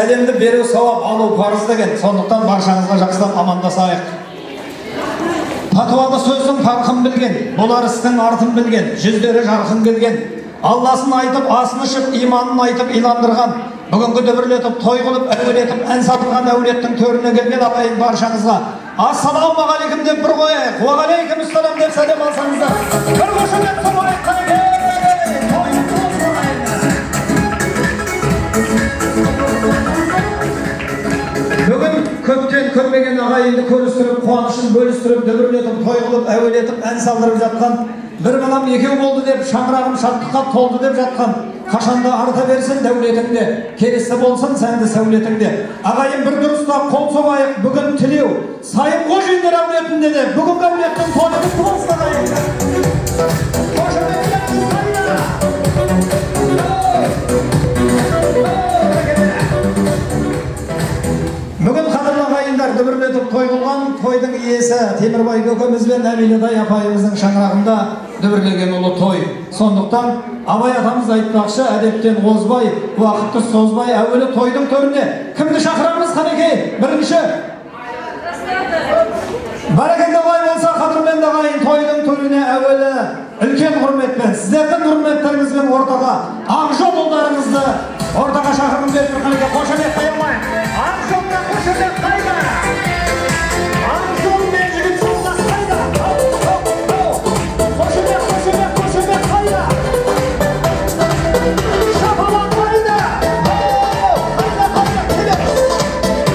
Сәлемді беру сауап, алу парыз деген. Сондықтан баршаңызға жақсылап амандасайық. Пәтуалы сөздің парқын білген, болар істің артын білген, жүздері жарқын келген, Алласын айтып, асын ішіп, иманын айтып, иландырған, бүгінгі дүбірлетіп, той қылып, әуелетіп, ән салдырған әулеттің төріне келген ағайын баршаңызға ассалаумағалейкум деп бір қояйық. Уағалейкумассалам деп сәлем алсаңыздар. Бір қошемет соғайық, қанекей! Той құтты болсын, ағайын! Бүгін көптен көрмеген ағайынды көрістіріп, қуанышын бөлістіріп, дүбірлетіп, той қылып, әуелетіп, ән салдырып жатқан, бір балам екеу болды деп, шаңырағым шаттыққа толды деп жатқан, қашанда арта берсін дәулетіңде, келісті болсын сәнді сәулетіңде. Ағайын бір дұрыстап қол соғайық, бүгін Тілеу Сайымқожиндер әулетінде де бүгінгі әулеттің тойы құтты болсын, ағайын. Қошеметтеріңіз қайда? Бүгін қадірлі ағайындар, дүбірлетіп той қылған тойдың иесі Темірбай көкеміз бен Әминадай апайымыздың шаңырағында дүбірлеген ұлы той. Сондықтан Абай атамыз айтпақшы, әдептен озбай, уақытты созбай, әуелі тойдың төріне кімді шақырамыз, қанекей? Бірінші. Бәрекелді олай болса, қадірменді ағайын, тойдың төріне әуелі үлкен құрметпен, сіздердің құрметтеріңізбен ортаға Ақжол ұлдарыңызды ортаға шақырғым келіп тұр, қанекей, қошемет аямайық. Ақжол мен қошемет қайда? Ақжол мен жігіт жолдас қайда? Қошемет, қошемет, қошемет қайда? Шапалақ қайда? Қайда, қайда?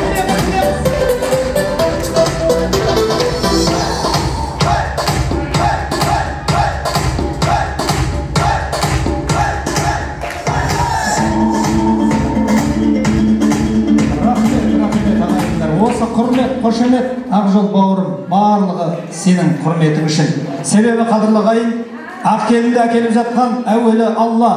Келеміз, келеміз, келеміз. Рахмет, рахмет, ағайындар. Осы құрмет, қошемет, Ақжол бауырым, барлығы сенің құрметің үшін. Себебі қадірлі ағайын, ақ келінді әкеліп жатқан әуелі Алла,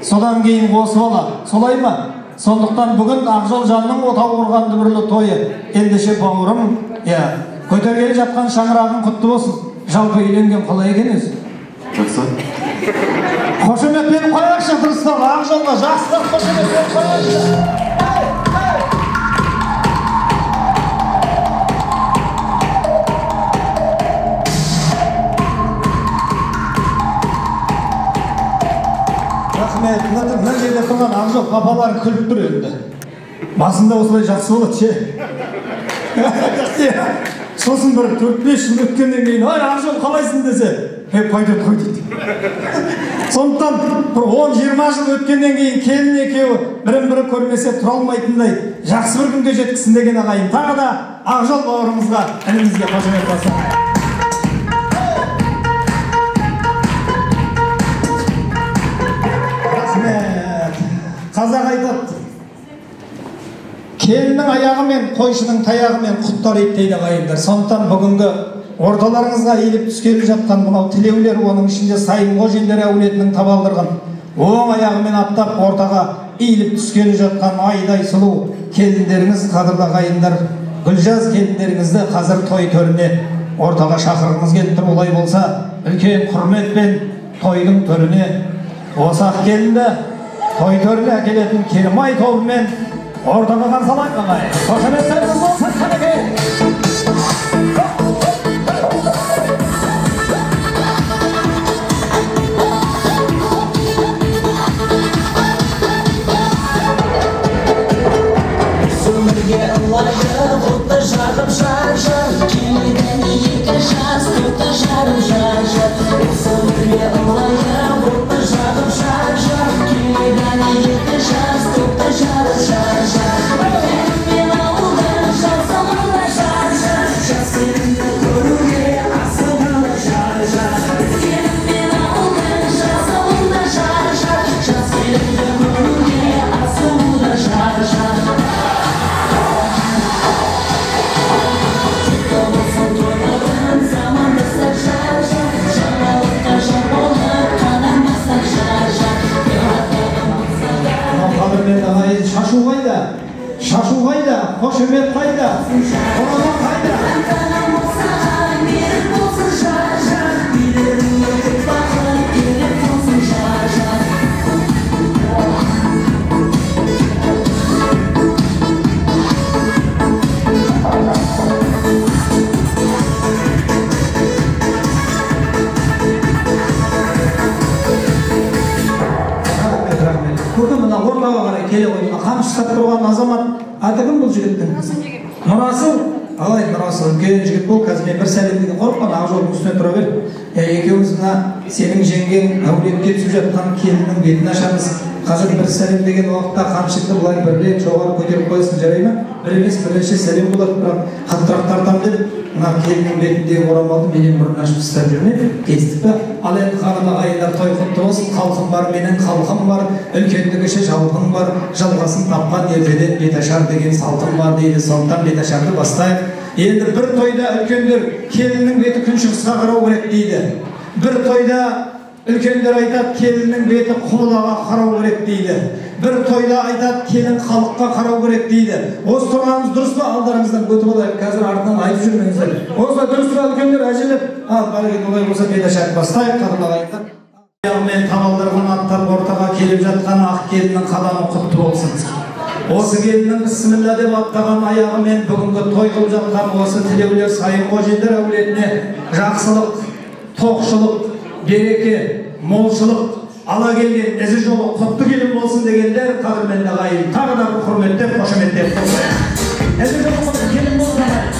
содан кейін осы бала, солай ма? Сондықтан бүгін Ақжол жанның отау құрған дүбірлі тойы. Ендеше бауырым, иә, көтергелі жатқан шаңырағың құтты болсын. Жалпы үйленген қалай екен өзі? Жақсы. Қошеметпен қояйықшы дұрыстап, Ақжолға жақсылап қошеметпен қояйықшы. Рахмет. Мына жерде тұрған Ақжол папалар күліп тұр енді. Басында осылай жақсы болады ше. Сосын бір 4-5 жыл өткеннен кейін, ай, Ақжол қалайсың десе, е, пойдет қой дейді. Сондықтан бір 10-20 жыл өткеннен кейін келін екеуі бірін-бірі көрмесе тұра алмайтындай жақсы бір күнге жеткізсін деген ағайын. Тағы да Ақжол бауырымызға, інімізге қошемет бассын. Рахмет. Қазақ айтады, келіннің аяғымен, қойшының таяғымен құттар ет дейді ағайындар. Сондықтан бүгінгі орталарыңызға иіліп түскелі жатқан мынау тілеулер, оның ішінде Сайымқожиндер әулетінің табалдырығын оң аяғымен аттап ортаға иіліп түскелі жатқан айдай сұлу келіндеріңіз, қадірлі ағайындар, Гүлжаз келіндеріңізді қазір той төріне ортаға шақырғымыз келіп тұр. Олай болса, үлкен құрметпен тойдың төріне осы ақ келінді той төріне әкелетін Керімай тобымен ортаға қарсы алайық, ағайын. Қошеметтеріңіз болсын, қанекей! Өмірге ылайық отты жағып жар-жар, келеді екі жас тоқты жарып жар-жар. Осы өмірге ылайық отты жағып жар-жар, келеді екі жас тоқты жарып жар-жар. Мен ауылда жасауында жар-жар, жас келінді көруге асығады жар-жар. Мен ауылда жасауында жар-жар, жас келінді көруге асығуда жар-жар. Қадірменді ағайын, шашу қайда? Шашу қайда? Қошемет қайда? Қоралан қайда? ортаға қарай келе қойды. Қамшы ұстап тұрған азамат, аты кім бұл жігіттің? Нұрасыл. Алай, Нұрасыл, үлкен жігіт бол, қазір мен бір сәлем деген қорықпа, ақ жолдың үстіне тұра бер. Екеуміз мына сенің жеңгең әулетке түсіп жатқан келіннің бетін ашамыз. Қазір бір сәлем деген уақытта қамшыңды былай бір рет жоғары көтеріп қоясың, жарай ма? Бір емес, бірнеше сәлем болады, бірақ қаттырақ тартам деп мына келіннің бетіндегі орамалды менен бұрын ашып тастап жүрме, келістік пе? Ал енді қадірлі ағайындар, той құтты болсын. Халқым бар, менің халқым бар, үлкенді кіші жалқым бар, жалғасын тапқан ертеден беташар деген салтым бар дейді. Сондықтан беташарды бастайық. Енді бір тойда үлкендер келіннің беті күншығысқа қарау керек дейді. Бір тойда үлкендер айтады, келіннің беті құбылаға қарау керек дейді. Бір тойда айтады, келін халыққа қарау керек дейді. Осы тұрғанымыз дұрыс па? Алдарыңыздан өтіп алайық, қазір артынан айтып жүрмеңіздер. Осылай дұрыс па, үлкендер, әжелер? Ал, бәрекелді, олай болса беташарды бастайық, қадірлі ағайындар. Аяғымен табалдырығын аттап ортаға келіп жатқан ақ келіннің қадамы құтты болсын. Осы келіннің бісміллә деп аттаған аяғымен бүгінгі той қылып жатқан осы тілеулер Сайынқожиндер әулетіне жақсылық, тоқшылық, береке, молшылық ала келген ізі жолы құтты келін болсын дегендер, қадірменді ағайын, тағы да бір құрметтеп, қошеметтеп қосайық. Ізі жолы құтты келін болсын ағайын.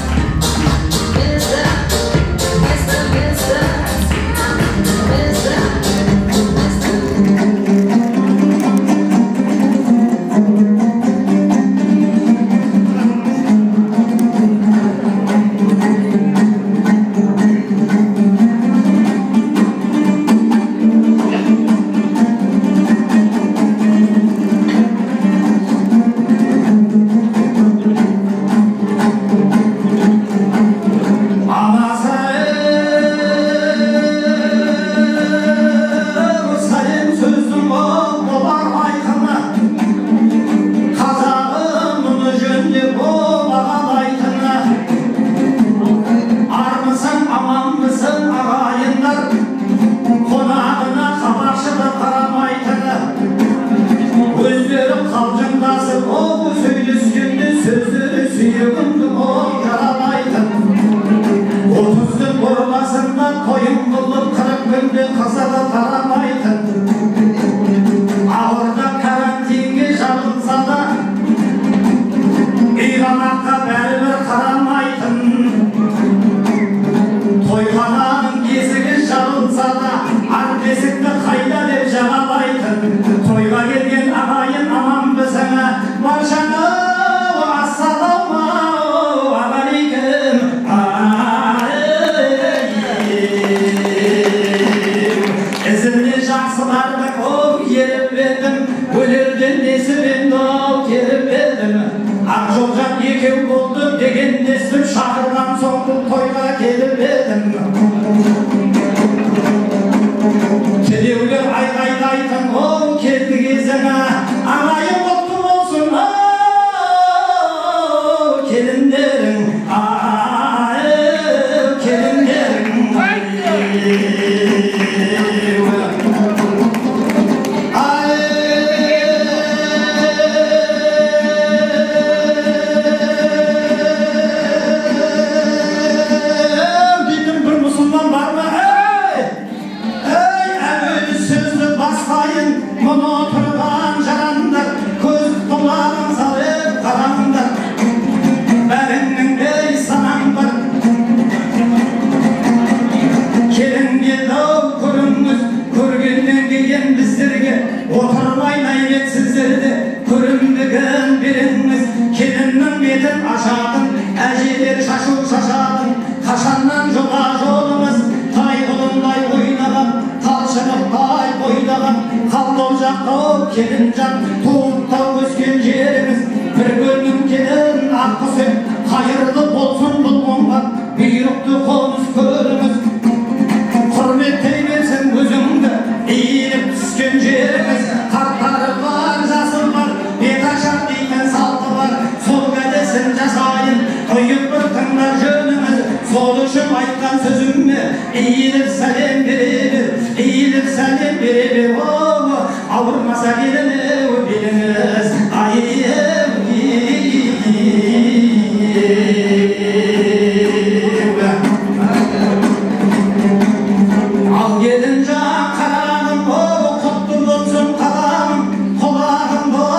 Ал келін жақ қарағым, о, құтты болсын қалам, құлағым.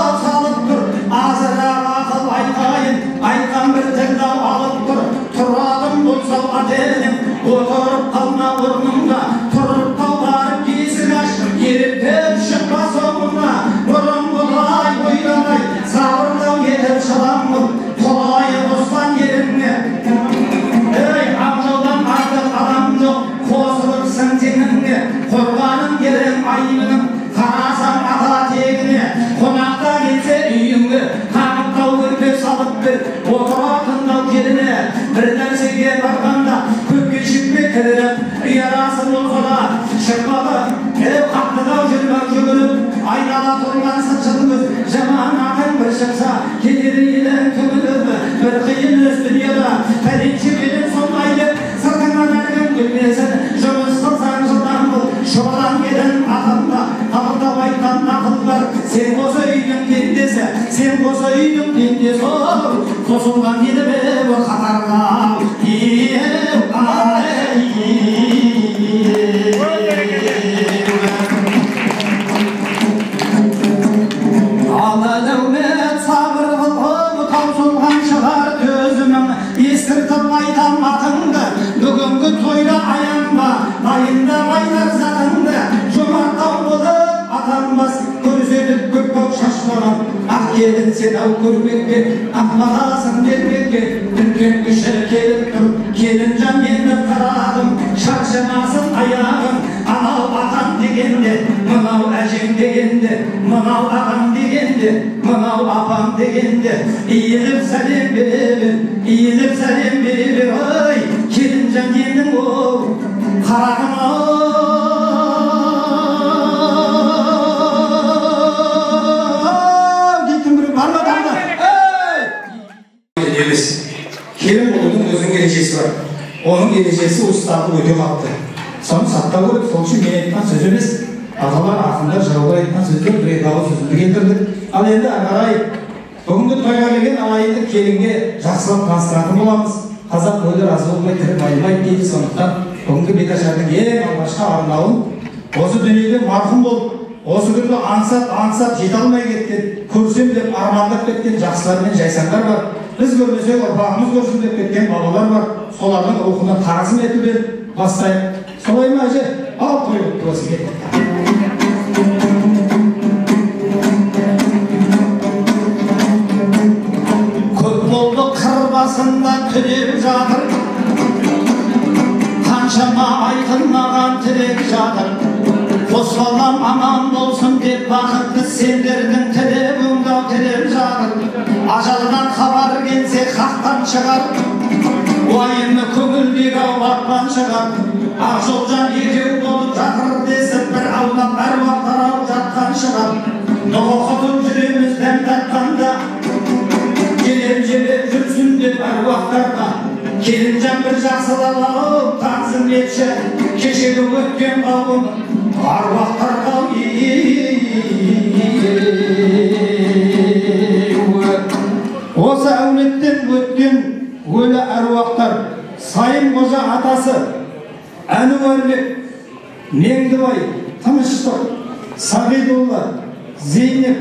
қалма орныңда, тұрып қал барып есік аш, еліктеп шықпа соңында, бұрынғыдай ойланай, сабырлау етіп шыдам қыл, құдайы қосқан еліңе. Ей, Ақжолдан артық адам жоқ, қосылыпсың теңіңе, қорғаның елің айыбының, қарасаң ата тегіне, қонақта келсе үйіңе, қаңықтау көрпе салып бер, отыратындау келіне, бір нәрсеге барғанда көп кешікпе кіріп, үй арасы болса да шықпады, қаттыдау жүрмек жүгіріп, айнала тұрған сыншыл көз, жаман атың бір шықса, кетеді елің түңіліп, бір қиын өз дүниеде, пәленше елің сондай деп, сыртыңнан әркім күлмесін, жұмыс қылсаң жылдам қыл, шұбалаң келін ақылда, қабылдап айтқан нақыл бар, сен осы үйдің пендесі, сен осы үйдің пендесі, қосылған еліме қатарға, Ал дәумет сабыр қылып, таусылған шығар төзімің, ескертіп айтам атыңды, бүгінгі тойда аянба, дайындап айтар затыңды, жомарттау болып атанбас, көрсетіп көк көк шашпаған, ақ келін сен ау көрмекке, ақ батасын бермекке, үлкен кіші келіп тұр, келінжан енді қарадым, шаршамасын аяғың, анау атам дегенде, мынау әжең дегенде, мынау ағам дегенде, мынау апам дегенде, иіліп сәлем бере бер, иіліп сәлем бере бер, ой, келінжан елдің оу, қарағым ау, дейтін біреу бар ма тағы? Ей! Емес, келін болудың өзінің ережесі бар. Оның ережесі уставы өте қатты. Соны сақтау керек, сол үшін мен айтқан сөз емес, аталар, ақындар, жыраулар айтқан сөздер бір екі ауыз сөзімді келтірдік. Ал енді ары қарай бүгінгі тойға келген ағайынды келінге жақсылап таныстыратын боламыз. Қазақ өлі разы болмай тірі байымайды дейді. Сондықтан бүгінгі беташардың ең алғашқы арнауын осы дүниеде марқұм болып, осы күнді аңсап жете алмай кеткен, көрсем деп армандап кеткен жақсылар мен жайсаңдар бар. Біз көрмесек ұрпағымыз көрсін деп кеткен бабалар бар. Солардың рухына тағзым етуден бастайық. Солай ма, әже? Ал той құтты болсын, кеттік. Көп болды қыр басында түнеп жатыр, қаншама айтылмаған тілек жатыр. Қос балам аман болсын деп бақытты сендердің тілегіңді тілеп жатыр. Ажалдан хабар келсе хақтан шығар, уайымы көңілдегі ау батпан шығар. Ақжолжан екеу болып жатыр десіп бір аулап әруақтар ау жатқан шығар. Дұға оқытып жүреміз дәм татқанда, келем желеп жүрсін деп әруақтарға. Келінжан бір жақсылап алып тағзым етші, кешегі өткен қауым аруақтарға. Осы әулеттен өткен өлі әруақтар Сайым қожа атасы, Әнуарбек, Меңдібай, Тыныштық, Сағидолла, Зейнеп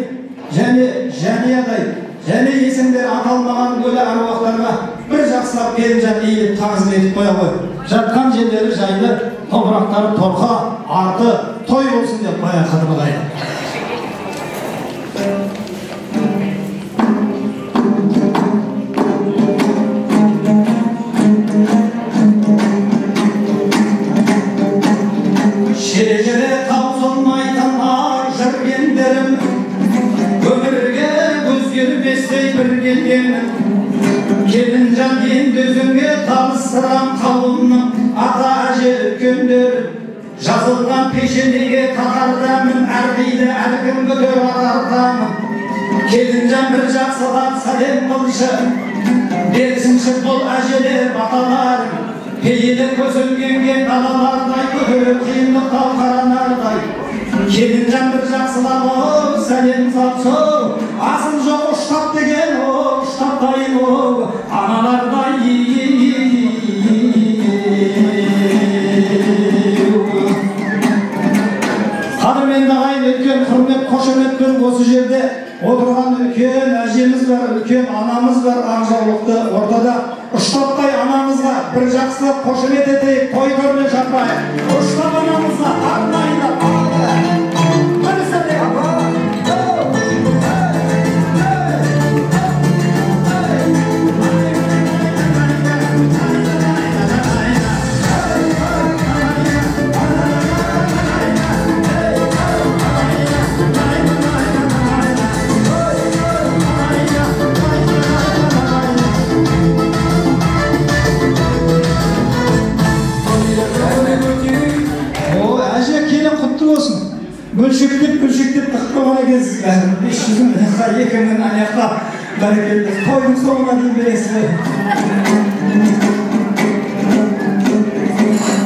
және Жәниядай және есімдері аталмаған өлі әруақтарға бір жақсылап келінжан иіліп тағзым етіп қоя ғой. Жатқан жерлері жайлы, топырақтары торқа, арты той болсын деп қоя қадір ағайын. Шежіре таусылмайтын ар жүргендерім, өмірге өзгерместей бір келгенім. Келінжан енді өзіңе таныстырам қауымның ата әже үлкендерін. Жазылған пешенеге татардамын, әрқилі әркім көтер артамын. Келінжан бір жақсылап сәлем қылшы, берсінші бұл әжелер баталарың. Пейілі көсілгенге далалардай, көтеріп қиындықтау қаранардай. Келінжан бір жақсылап оу сәлем салшы, асыл жоқ ұштап деген оу, ұштаптайын оу, аналардай. Қадірменді ағайын, үлкен құрмет, қошеметпен осы жерде отырған үлкен әжеміз бар, үлкен анамыз бар, ақ жаулықты ортада ұштаптай анамызға бір жақсылап қошемет етейік, той төріне шақырайық. Ұштап анамызға арнайы бір сәлем. Бөлшектеп, бөлшектеп тығып қойған екенсіз бәрін. 500 мың мына 2000 ана жақта, бәрекелді. Тойдың соңына дейін бересіз ғой.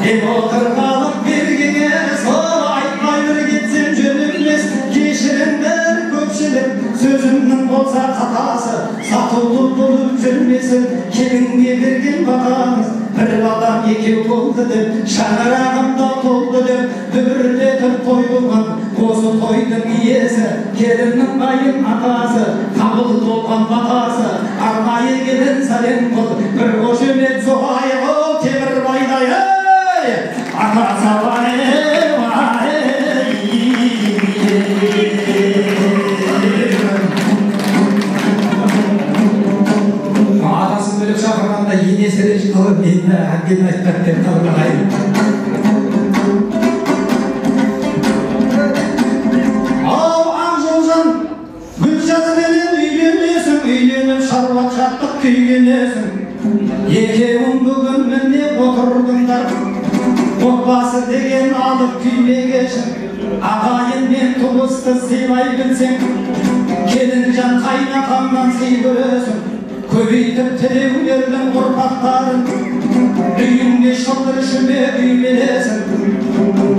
Деп отырғалық бергенге, сол айтпай бір кетсем жөн емес. Кешіріңдер көпшілік, сөзімнің болса қатасы, сатулы болып жүрмесін келінге берген батаңыз. Бір балам екеу болды деп, шаңырағым да толды деп, дүбірлетіп той қылған осы тойдың иесі, келіннің қайын атасы, қабыл болған батасы, арнайы келін сәлем қыл, бір қошемет соғайық оу Темірбайдай, ей! Атасы ай, ай, атасын бөлек шақырғанда енесі ренжіп қалып, енді әбден айтпады деп қалды ағайын. Ау, Ақжолжан, Гүлжазбенен үйленесің, үйленіп шаруа шаттық күйгенесің. Екеуің бүгін міне отырдыңдар, отбасы деген алып күймегешін. Ағайын мен туысты сыйлай білсең, келінжан қайнатаңнан сый көресің. Көбейтіп тілеулердің ұрпақтарын, үйіңде шылдыр шүме үймелесің.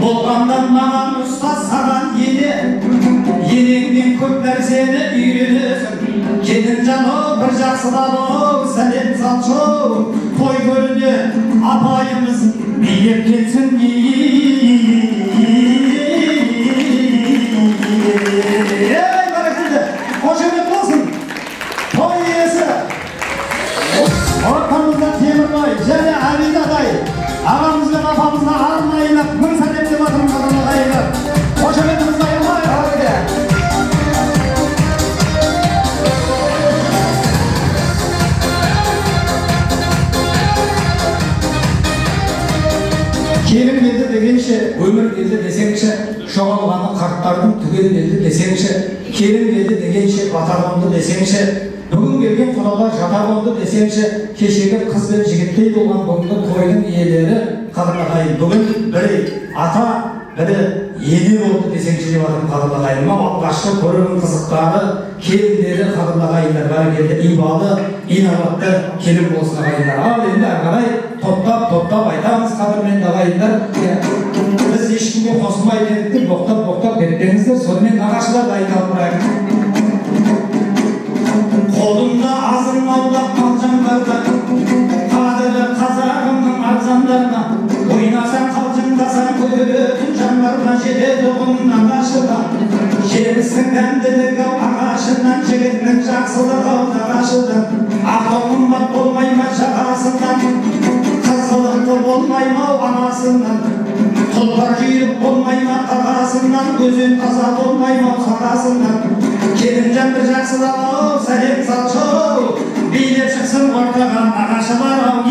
Болғандан маған ұстаз, саған ене, енеңнен көп нәрсені үйренесің. Келінжан оу, бір жақсылап оу, сәлем салшы оу, той көріне апайымыз билеп келсін. Ей, бәрекелді, қошемет болсын. Той иесі ортамызда Темірбай және Әбид атай ағамыз бен апамызға арнайылап мың сәлем деп жатырмын, қадірлі ағайындар. Қошеметімізді аямайық. Келін келді дегенше, өмір келді десеңші, жоғалғаны қарттардың түгел келді десеңші, келін келді дегенше, бата қонды десеңші, бүгін келген құдалар жата қонды десеңші, кешегі қыз бен жігіттей болған бүгінгі тойдың иелері, қадірлі ағайын, бүгін бірі ата, бірі ене болды десеңші деп жатырмын, қадірлі ағайын. Мынау алғашқы көрігім қызықтары, келіндері, қадірлі ағайындар, бәрекелді, ибалы, инабатты келін болсын ағайындар. Ал енді әрі қарай топтап, топтап айтамыз, қадірменді ағайындар. Біз ешкімге қосылмай дедік деп боқтап, боқтап кетпеңіздер. Сонымен нағашылар дайындалып тұрайық. Қолымда азын аулақ қалжаңдарда, қадірлі қазағымның арзандарына, ойнасаң, қалжыңдасаң күлетін жандарына жетеді ұғым нағашыда. Жемістің дәмділігі ағашынан, жігіттің жақсылығы ау нағашыдан. Ақ қымбат болмай ма жағасынан, қызғылықты болмай ма анасынан, тұлпар жүйрік болмай ма тағасынан, өзен таза болмай ма сағасынан. Келінжан бір жақсылап ау, сәлем салшы ау, билеп шықсын ортаға нағашылар ау.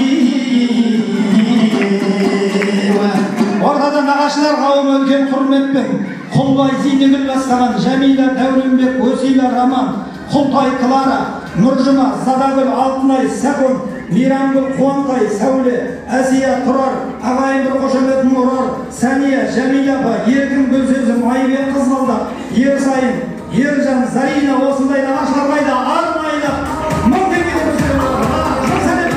Ортада нағашылар қауымы үлкен құрметпен Құлбай Зейнегүл бастаған Жәмила, Дәуренбек, Өсила, Роман, Құлтай, Клара, Нұржұма, Задагүл, Алтынай, Сәкон, Мейрамгүл, Қуантай, Сәуле, Әсия, Тұрар, ағайын бір қошеметін ұрар, Сәния, Жәмила апа, Еркін, Гүлсезім, Айбек, Қызғалдақ, Ерсайын, Ержан, Зарина, осындай нағашылар қайда? Арнайы мың теңге деп мың сәлем.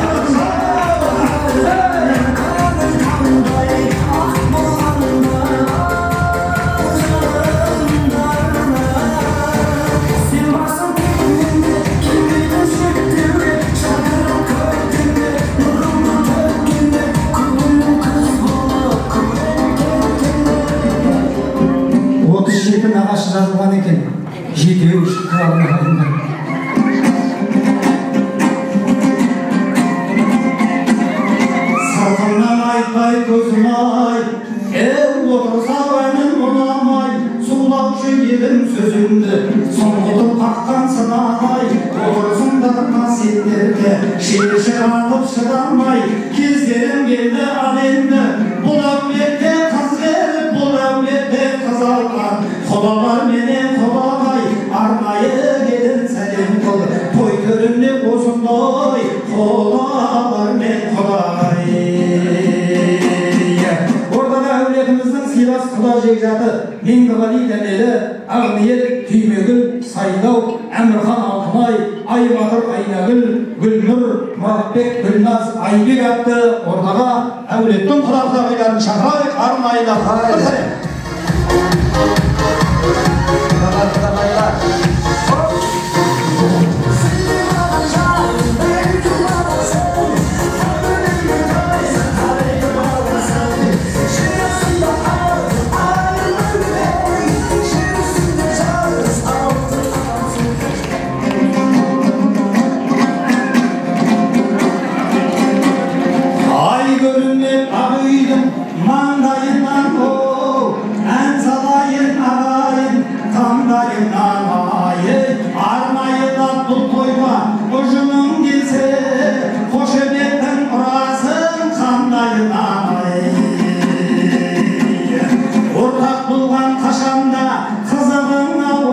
37 нағашы жазылған екен, жетеуі шықты ағайындар. Отырса әнім ұнамай, сулаушы едім сөзімді, соңғытып қаққан сынамай, отырсыңдар ма сендерде, шеші алып шыдамай, кездерім келді ал енді, бұл әулетте қыз беріп, бұл әулетте қыз алған, құдалар менен құдағай, арнайы келін сәлем қыл, той төрінде осындай, құдалар мен құдағай. Ортада әулетіміздің сыйлас құда жекжаты Меңдіғали Дәмелі, Ақниет, Түймегүл, Сайлау, Әмірхан Алтынай, Айбатыр Айнагүл, Гүлнұр, Мұратбек, Гүлназ, Айбек атты ортаға әулеттің құда құдағайларын шақырайық, арнайылап. Бір сәлем. Құдалар, құдағайлар. Ай көрініп ақ үйдің маңдайынан, о, ән салайын ағайын таңдайынан, ай, арнайылап бұл тойға ұжымың келсе, қошеметтің ұрасын қандайынан, ай. Ортақ болған қашанда қызығыңа, о,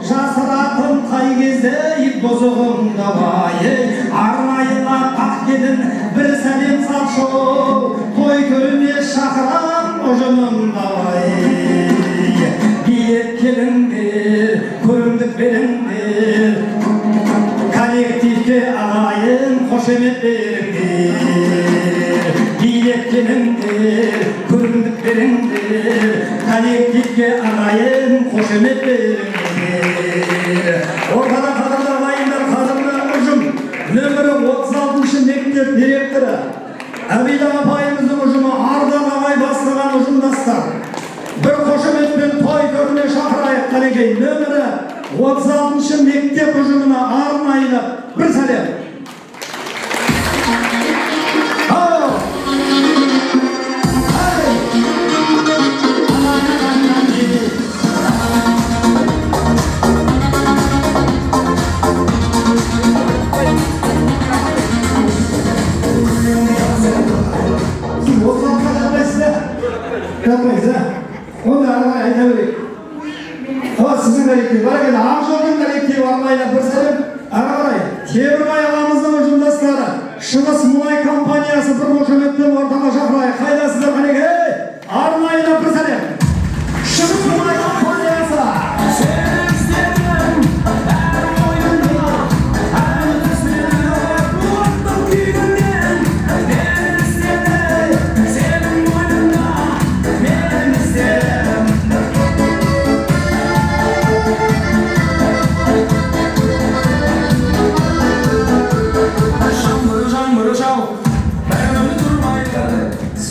жасыратын қай кезде бұзығыңды, ай, арнайылап ақ келін бір сәлем салшы, той төріне шақырам ұжымымды, ай. Билет келіңдер, көрімдік беріңдер, коллективке ағайын қошемет беріңдер. Билет келіңдер, көрімдік беріңдер, коллективке ағайын қошемет беріңдер. Ортада қадірлі ағайындар, қадірлі ұжым, нөмірі 36 мектеп директоры Әбида апайымыздың ұжымы, Ардан ағай бастаған ұжымдастар. Бір қошеметпен той төріне шақырайық, қанекей. Нөмірі 36 мектеп ұжымына арнайылап бір сәлем. Ау! Ай! Сіз 36-ға жатпайсыз ба? Жатпайсыз, а? Онда ары қарай айта берейік. О, сіздің коллектив бар екен, Ақжолдың коллективі арнайылап бір сәлем. Ары қарай Темірбай ағамыздың ұжымдастары, Шығыс мұнай компаниясы бір қошеметпен ортаға шақырайық. Қайдасыздар, қанекей? Арнайылап бір сәлем. Шығыс мұнай компаниясы.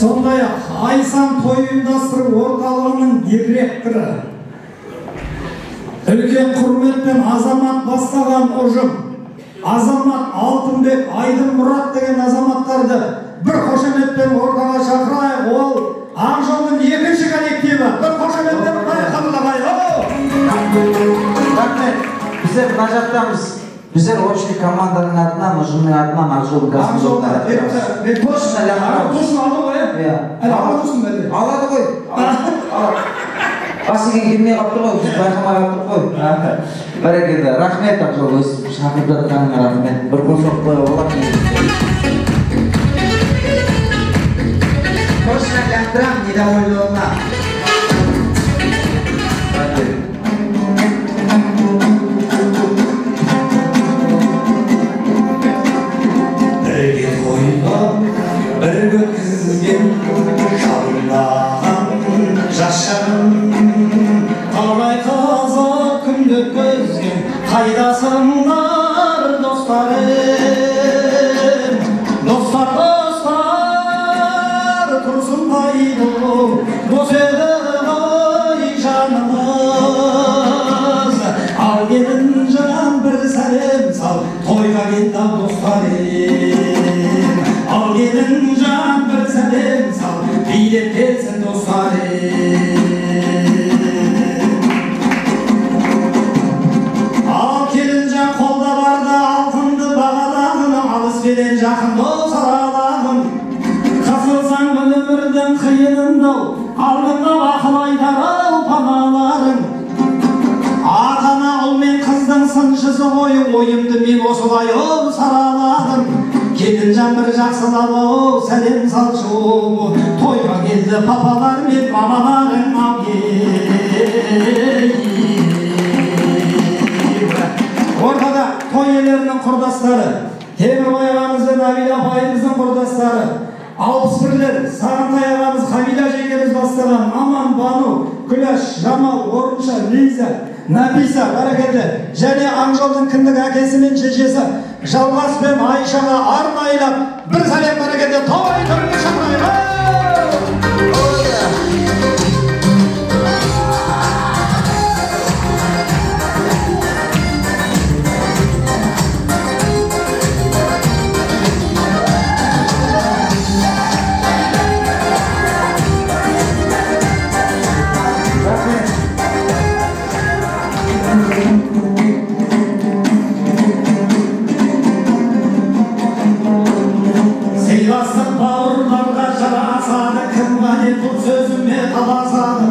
Сондай-ақ Айсан той ұйымдастыру орталығының директоры, үлкен құрметпен Азамат бастаған ұжым, Азамат Алтынбек, Айдын Мұрат деген азаматтарды бір қошеметпен ортаға шақырайық. Ол Ақжолдың екінші коллективі. Бір қошеметпен қабылдағай. Рахмет. Біздер мына жақтамыз. Біздер общий команданың атынан, ұжымның атынан Ақжолдың Ақжолда, Точно лақтырамыз. Точно алды ғой, ә? Иә. Әлі алады тұрсын бәле. Алады ғой. Басыген келмей қалып тұр ғой, біз байқамай қалып тұрық қой. Бәрекелді. Рахмет, Ақжол, өстіп шақырып жатқаныңа рахмет. Бір қол соғып қоюға болады. Точно лақтырам, недовольный болма. Бірге тойлап, бірге өткізген жалындаған жас шағым, талай қызық күнді өткізген қайдасыңдар, достарым? Достар, достар, Тұрсынбайды, дос еді ғой жанымыз. келсін достар. Ал келінжан қолда барда алтынды бағаламын, алыс пенен жақын дос араламын. Қысылсаң өмірдің қиынында, алдыңда ақыл айтар ау паналарың. Ата-ана ұл мен қыздың сыншысы ғой, ойымды мен осылай ау сараладым. Келінжан бір жақсылап ау сәлем салшы, тойға келді папалар мен мамаларың ау. Ортада той иелерінің құрдастары, Темірбай ағамыз бен Әбил апайымыздың құрдастары, 61-лер, Сағынтай ағамыз, Хамида жеңгеміз бастаған Аман, Бану, Күләш, Жамал, Орынша, Лиза, Нәписа, бәрекелді. Және Аңжолдың кіндік әкесі мен шешесі Жалғас пен Айшаға арнайылап бір сәлем, бәрекелді. Той төріне шақырайық. Сыйластық бауырларға жарасады, кім ғане бұл сөзіме таласады.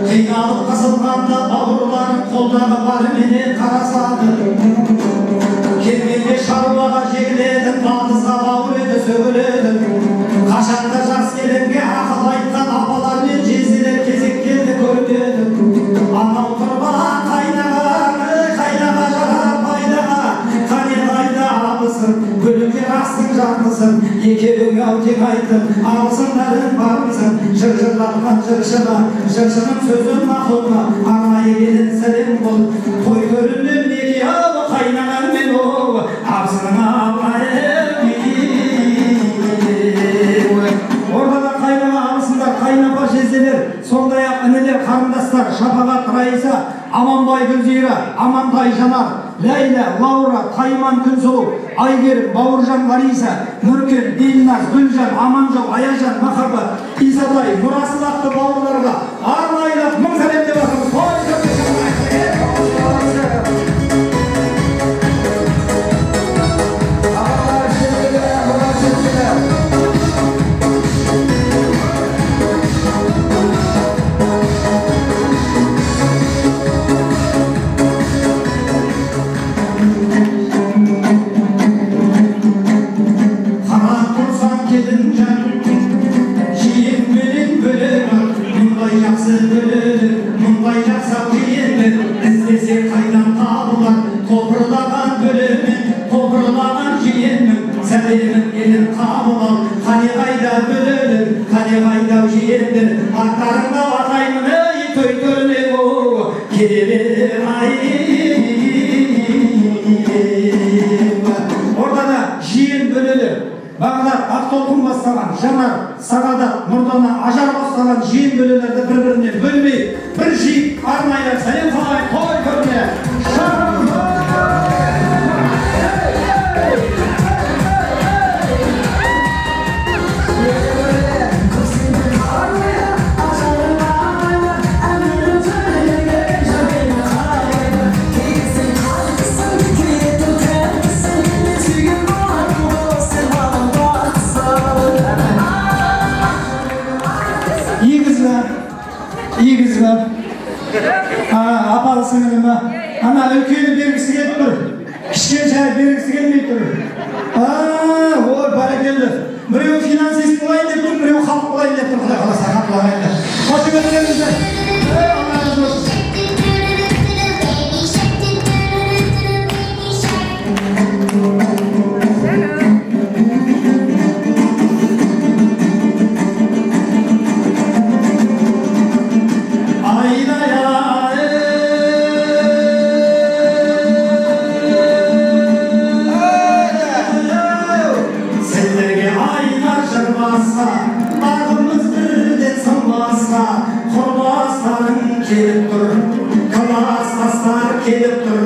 Қиналып қысылғанда бауырларың қолдағы барыменен қарасады. Келгенде шаруаға жегілетін, балдызға бауыр еті сөгіледі. Қашанда жас келінге ақыл айтқан апалар мен жезделер кезек келді көрінеді. Анау тұрған қайнаға, қайнаға жарап пайдаға, қане қайда абысын, гүліңе растың жартысын, екеуің ау тең айттым, абысындарың бармысың? Жыр жырлатқан жыршыға, жыршының сөзін мақұлға, арнайы келін сәлем қыл. Той төрінде мінекей ау қайнағаң мен оу, абысының абырайы. Ортада қайнаға абысындар, қайнапа жезделер, сондай-ақ інілер, қарындастар, Шапағат, Раиса, Аманбай, Гүлзира, Амантай, Жанар, Ләйлә, Лаура, Тайман, Күнсұлу, Айгерім, Бауыржан, Лариса, Нұркен, Дильназ, Гүлжан, Аманжол, Аяжан, Махаббат, Исатай, Нұрасыл атты бауырларға арнайылап мың сәлем деп жатырмыз. Той төріне шақырайық. Ағалар шетелі, мұрат шетелі. Қарап тұрсаң келінжан, жиен менен бөлек, мұндай жақсы бөлек, мұндай жақсы қиын, іздесе қайдан табылар, топырлаған бөлемен, топырлаған жиеннің сәлемін келін қабыл ал. Қане қайда бөлелер, қане қайда жиендер, аттарыңды атаймын, ей той төріне оу, келе бер ай. Ортада жиен бөлелер, Бағдат, Ақтолқын бастаған, Жанар, Сағадат, Нұрдана, Ажар бастаған жиен бөлелерді бір-біріне бөлмей, бір жиып арнайылап сәлем салайық той төріне. Шақырамыз. Егіз бе? Егіз бе? Апалы сіңілі ме? Ана үлкені бергісі келіп тұр. Кішкентай бергісі келмей тұр. Ой, бәрекелді. Біреуі финансист болайын деп тұр, біреуі халық болайын деп тұр. Құдай қаласа, ағайындар. Қошеметтеріңізді. Алла разы болсын. Сендерге айна жырбасқа, бағымыз бірден сынбасқа, құрбастарың келіп тұр, кластастар келіп тұр,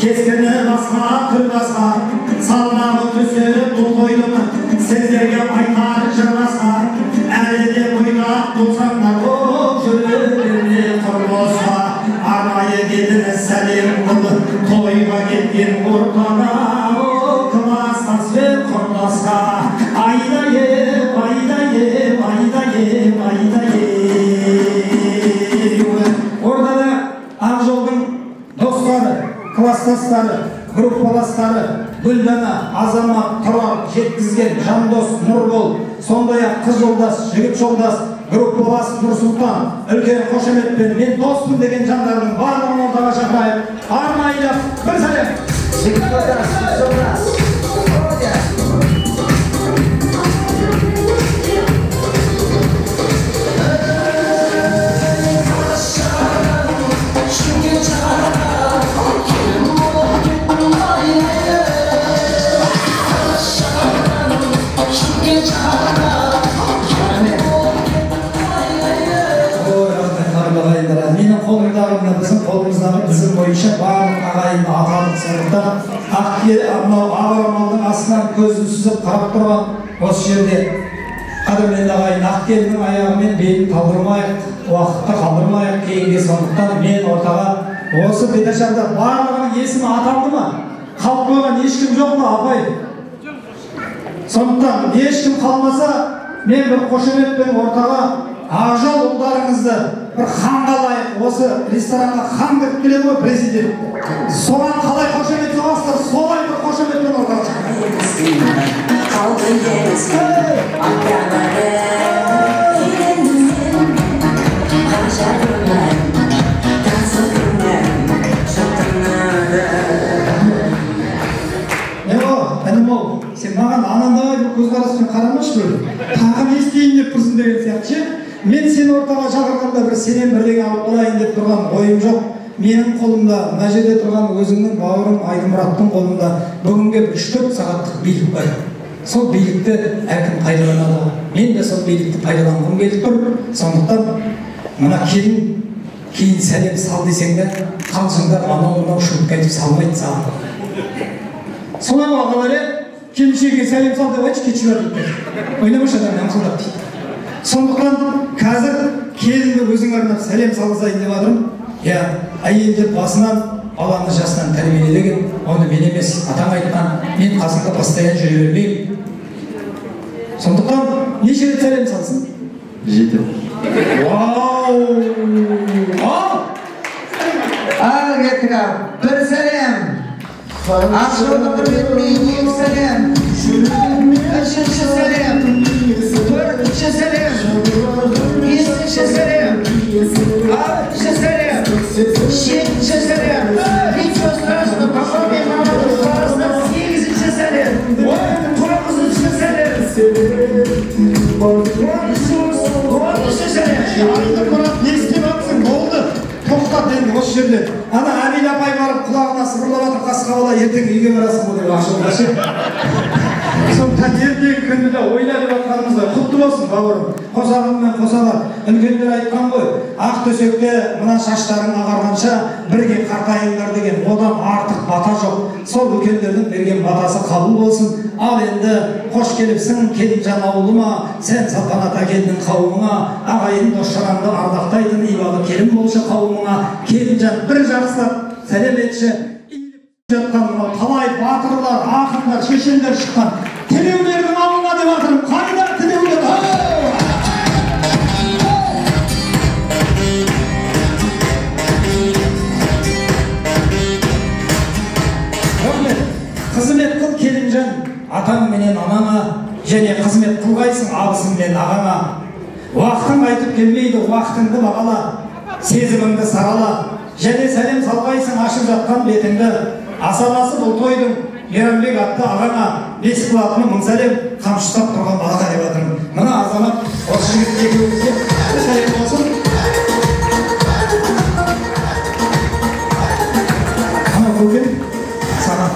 кескіні басқа, түр басқа, салмағы түсіп бұл тойдың, сіздерге айтар жыр басқа, әлі де бойдақ болсаңдар. Жақындар боп жүргенде құрбосқа арнайы келін сәлем қылды тойға кеткен ортада класстас пен құрдасқа айда еп айда еп айда еп айда еп. Ортада Ақжолдың достары, класстастары, группаластары Гүлдана, Азамат, Тұрар, Жеткізген, Жандос, Нұрбол, сондай-ақ қыз жолдас, жігіт жолдас, группалас Нұрсұлтан, үлкен қошеметпен мен доспын деген жандардың барлығын ортаға шақырайық. Арнайылап бір сәлем. Жігіт жолдас, қыз жолдас. Менің қолымдағы, біздің қолымыздағы тізім бойынша барлық ағайын аталып, сондықтан ақ орамалдың астынан көзін сүзіп қарап тұрған осы жерде қадірменді ағайын, ақ келіннің аяғымен белін талдырмайық, уақытты қалдырмайық кейінге. Сондықтан мен ортаға осы беташарда барлығының есімі аталды ма? Қалып қойған ешкім жоқ па, апай? Сондықтан ешкім қалмаса, мен бір қошеметпен ортаға Ақжол ұлдарыңызды бір ханға лайық, осы ресторанға хан кіріп келеді ғой президент. Соған қалай қошемет соғасыздар, солай бір қошеметпен ортаға шақырайық. Інім-ау, сен маған анандай бір көзқараспен қарамашы бір. Тағы не істейін деп тұрсың деген сияқты ше. Мен сені ортаға шақырғанда бір сенен бірдеңе алып қалайын деп тұрған ойым жоқ. Менің қолымда, мына жерде тұрған өзіңнің бауырым Айдымұраттың қолында бүгінгі бір 3-4 сағаттық билік бар. Сол билікті әркім пайдаланады. Мен де сол билікті пайдаланғым келіп тұр. Сондықтан мына келін кейін сәлем сал десең де қалжыңдап анау-мынау шутка айтып салмайды саған. Солай ма ағалар, келіншегіңе сәлем сал деп айтшы, кетші бар дейді. Ойнамашы адам аңқылдап дейді. Сондықтан қазір келінді өзің арнап сәлем салғызайын деп жатырмын. Иә, әйелді басынан, баланы жасынан тәрбиеле деген, оны мен емес, атаң айтқан, мен қасыңда постоянно жүре бермеймін. Сондықтан неше рет сәлем салсын? 7. Вау! Ал! Ал кеттік ал. Бір сәлем. Ақжолдың құрметіне 2 сәлем. 3-ші сәлем. 4-ші сәлем. 5-ші сәлем. 6-шы сәлем. 7-ші сәлем. Ничего страшного, попробуем 8-ші сәлем. 9-шы сәлем. 10-шы сәлем. Айдымұрат, не істеп жатсың? Болды. Тоқтат енді осы жерде. Ана Әмил апай барып құлағына сыбырлап жатыр, қасқа бала ертең үйге барасың ғой деп Ақжолға ше. Сондықтан ертеңгі күнді де ойла деп жатқанымыз ғой. Құтты болсын, бауырым. Қосағыңмен қосалар. Үлкендер айтқан ғой, ақ төсекте мына шаштарың ағарғанша бірге қартайыңдар деген, одан артық бата жоқ. Сол үлкендердің берген батасы қабыл болсын. Ал енді қош келіпсің келінжан ауылыма, сән салтанат әкелдің қауымыңа, ағайын дос жаранды ардақтайтын ибалы келін болшы қауымыңа. Келінжан бір жақсылап сәлем етші. Иіліп жатқан мынау талай батырлар, ақындар, шешендер шыққан Тілеулердің ауылына деп жатырмын. Қайда тілеулер? Рахмет. Қызмет қыл келінжан атаң менен анаңа, және қызмет қылғайсың абысың мен ағаңа. Уақытың қайтып келмейді, уақытыңды бағала, сезіміңді сарала, және сәлем салғайсың ашып жатқан бетіңді. Асабасы бұл тойдың Мейрамбек атты ағаңа, бесік қылатыны мың сәлем, қамшы ұстап тұрған балаға деп жатырмын. Мына азамат осы жігіт екеуіңізге бір сәлем болсын. Ана көкем, саған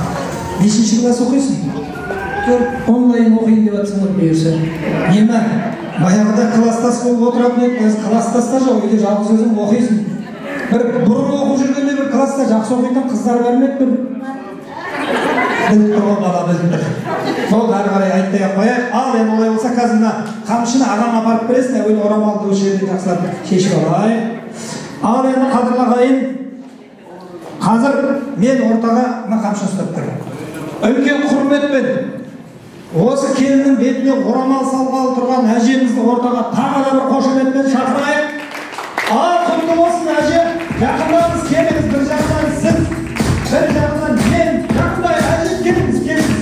нешінші класс оқисың? Онлайн оқиын деп жатсың ғой бұйырса. Нема, баяғыда класстас болып отыратын едік, қазір класстас та жоқ, үйде жалғыз өзің оқисың. Бір бұрын оқып жүргенде бір класста жақсы оқитын қыздар бар ма еді бір? Біліп тұр ғой бала, біліп тұр. Болды, әрі қарай айтпай ақ қояйық. Ал енді олай болса қазір мына қамшыны ағама апарып бересің, әуелі орамалды осы жерде жақсылап шешіп алайық. Ал енді қадірлі ағайын, қазір мен ортаға мына қамшыны ұстап тұрмын. Үлкен құрметпен осы келіннің бетіне орамал салғалы тұрған әжемізді ортаға тағы да бір қошеметпен шақырайық. Ал құтты болсын әже, жақындаңыз, келіңіз, бір жағынан сіз, бір жағынан мен, жақындай әже, келіңіз, келіңіз.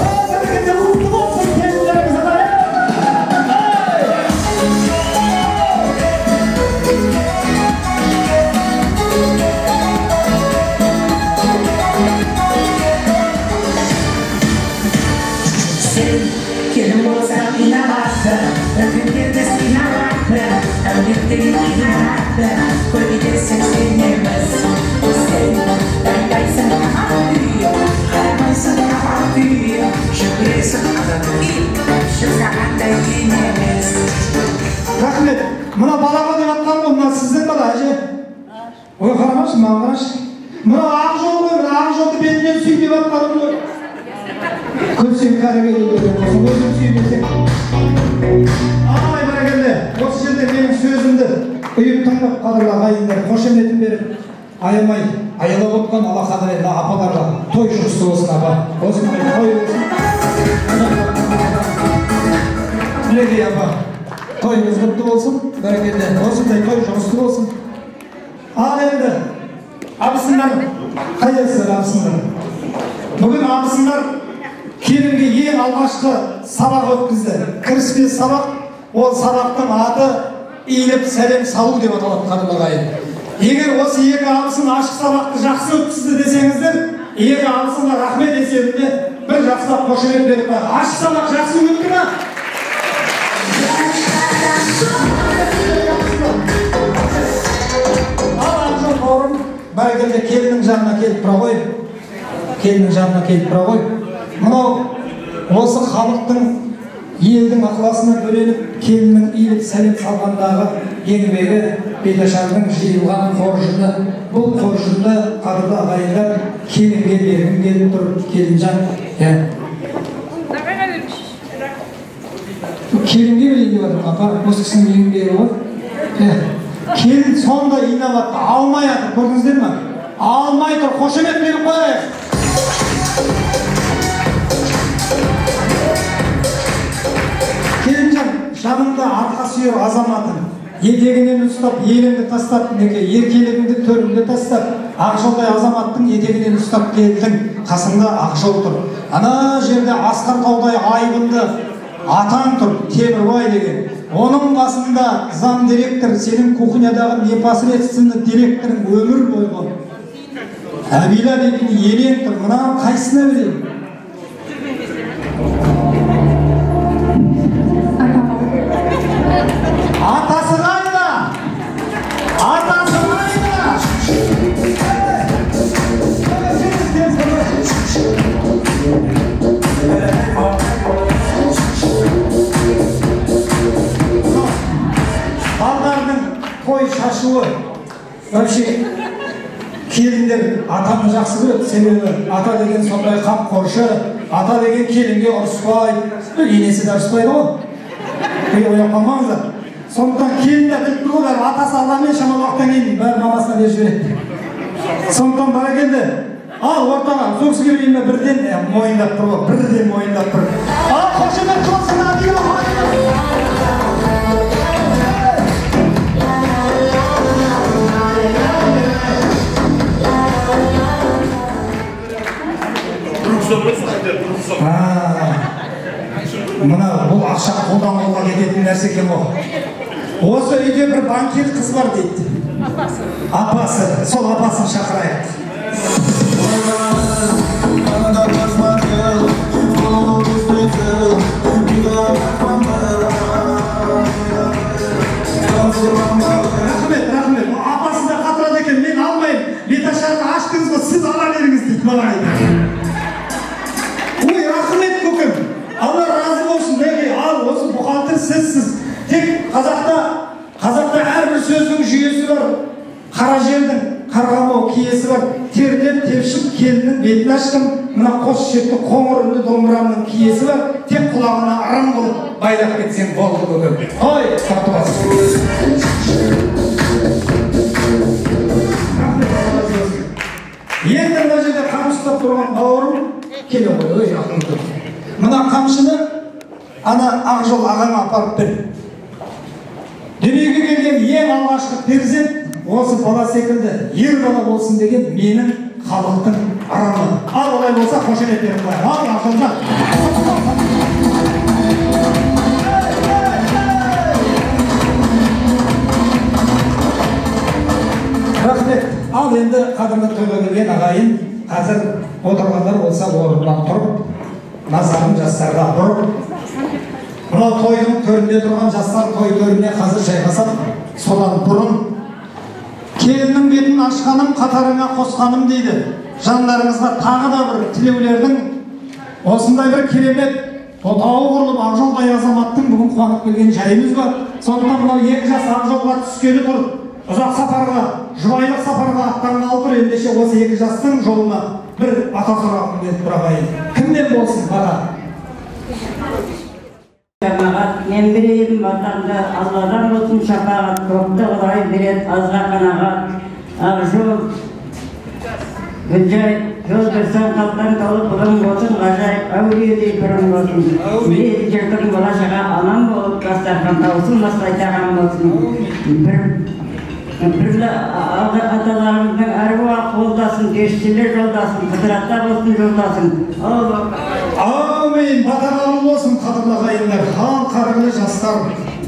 Ал бәрекелді, құтты болсын келіндеріміз ағайын. Сен келін болсаң инабатты, үлкендерді сыйлауатты, әулеттегі қинаратты, көргендерсің сенеміз. Сен дайындайсың тамақ күйі, қарамайсың қабақ күйі, жүгіресің адам күй, жұмсағандай енеміз. Рахмет. Мына балаға деп жатқан ғой, мына сіздің бала әже. Ой, қарамашы, маған қарашы. Мына ақ жол ғой, мына ақ жолды бетінен сүй деп жатқаным ғой. Күлсең кәріге деген болса, өзің сүймесең. Ай, бәрекелді. Осы жерде менің сөзімді ұйып тыңдап, қадірлі ағайындар, қошеметін беріп, аямай аялап отқан Алла қадірлі мына апаларға той жұғысты болсын, апа. Осындай той болсын. Мінекей, апа, тойыңыз құтты болсын, бәрекелді. Осындай той жұғысты болсын. Ал енді абысындар, қайдасыздар абысындар? Бүгін абысындар келінге ең алғашқы сабақ өткізді. Кіріспе сабақ, ол сабақтың аты иіліп сәлем салу деп аталады, қадірлі ағайын. Егер осы екі абысын ашық сабақты жақсы өткізді десеңіздер, екі абысынға рахмет есебінде бір жақсылап қошемет беріп қояйық. Ашық сабақ жақсы өтті ме? Ал Ақжол бауырым, бәрекелді, келіннің жанына келіп тұра ғой. Келіннің жанына келіп тұра ғой. Мынау осы халықтың, елдің ықыласына бөленіп, келіннің иіліп сәлем салғандағы еңбегі, беташардың жиылған қоржыны. Бұл қоржынды, қадірлі ағайындар, келінге бергім келіп тұр, келінжан. Келінге берейін деп жатырмын, апа, осы кісінің еңбегі ғой. Келін сондай инабатты алмай жатыр, көрдіңіздер ме? Алмай тұр, қошемет беріп қояйық. Келінжан, жаныңда арқа сүйер азаматың, етегінен ұстап, еліңді тастап, мінекей, еркелігіңді төріңді тастап, Ақжолдай азаматтың етегінен ұстап келдің, қасыңда Ақжол тұр. Ана жерде асқар таудай айбынды атаң тұр, Темірбай деген. Оның қасында зам директор, сенің кухнядағы непосредственно директорың өмір бойғы Әбила деген елең тұр. Мынаның қайсысына берейін? Атасы қайда? Атасы қайда? Балдардың той шашуы вообще келіндер атаны жақсы көреді, себебі ата деген сондай қамқоршы, ата деген келінге ұрыспайды, енесі де ұрыспайды ғой. Ойлап қалмаңыздар. Сондықтан келіндер біліп тұр ғой, бәрі атасы алғанмен шамалы уақыттан кейін бәрі мамасына беріп жібереді. Сондықтан бәрекелді. Ал ортаға сол кісіге берейін бе, бірден мойындап тұр ғой, бірден мойындап тұр. Ал қошемет болсын, Әбила ханым. Мына бұл ақша қолдан қолға кететін нәрсе екен ғой. Осы үйде бір банкир қыз бар дейді. Апасы. Сол апасын шақырайық. Рахмет, рахмет. Апасы да қатырады екен, мен алмаймын. Беташарды аштыңыз ғой, сіз ала беріңіз дейді маған айтады. Ой, рахмет көкем. Алла разы болсын, бәке. Ал осы бухгалтер сізсіз. Тек қазақта әрбір сөздің жүйесі бар. Қара жердің Қарғамау киесі бар, терлеп тепшіп келіннің бетін аштым. Мына қос шекті қоңыр үнді домбырамның киесі бар, тек құлағына ырым қылып байлап кетсең болды көкем. Ой, құтты болсын. Енді мына жерде қамшы ұстап тұрған бауырым келе ғой, ой, ақылды. Мына қамшыны ана Ақжол ағаңа апарып бер. Дүниеге келген ең алғашқы перзент осы бала секілді ер бала болсын деген менің халықтың ырымы. Ал олай болса қошемет беріп қояйық. Ал Ақжолжан. Рахмет. Ал енді қадірлі тойға келген ағайын, қазір отырғандар болса орнынан тұрып, назарын жастарға бұрып, мынау тойдың төрінде тұрған жастар той төріне қазір жайғасады. Содан бұрын келіннің бетін ашқаным, қатарыңа қосқаным дейді. Жандарыңызға тағы да бір тілеулердің осындай бір керемет отауы құрылып Ақжолдай азаматтың бүгін қуанып келген жайымыз бар. Сондықтан мынау екі жас Ақжолға түскелі тұр, ұзақ сапарға, жұбайлық сапарға аттанғалы тұр. Ендеше осы екі жастың жолына бір бата сұрағым келіп тұр ағайын. Кімнен болсын бата? Жамағат, мен берейін батамды, Алладан болсын шапағат, көпті Құдай береді, азға қанағат. Ақжол, Гүлжай, жол берсең қалтаң толып, ұлың болсын ғажайып, әулиедей пірің болсын. Ел жұртың бала шаға аман болып, дастархан таусылмастай тағам болсын. Бірлі аталарымыздың әруақ қолдасын, періштелер жолдасын, құдыратта болсын жолдасын. Әумин, бата қабыл болсын, қадірлі ағайындар, ал қадірлі жастар.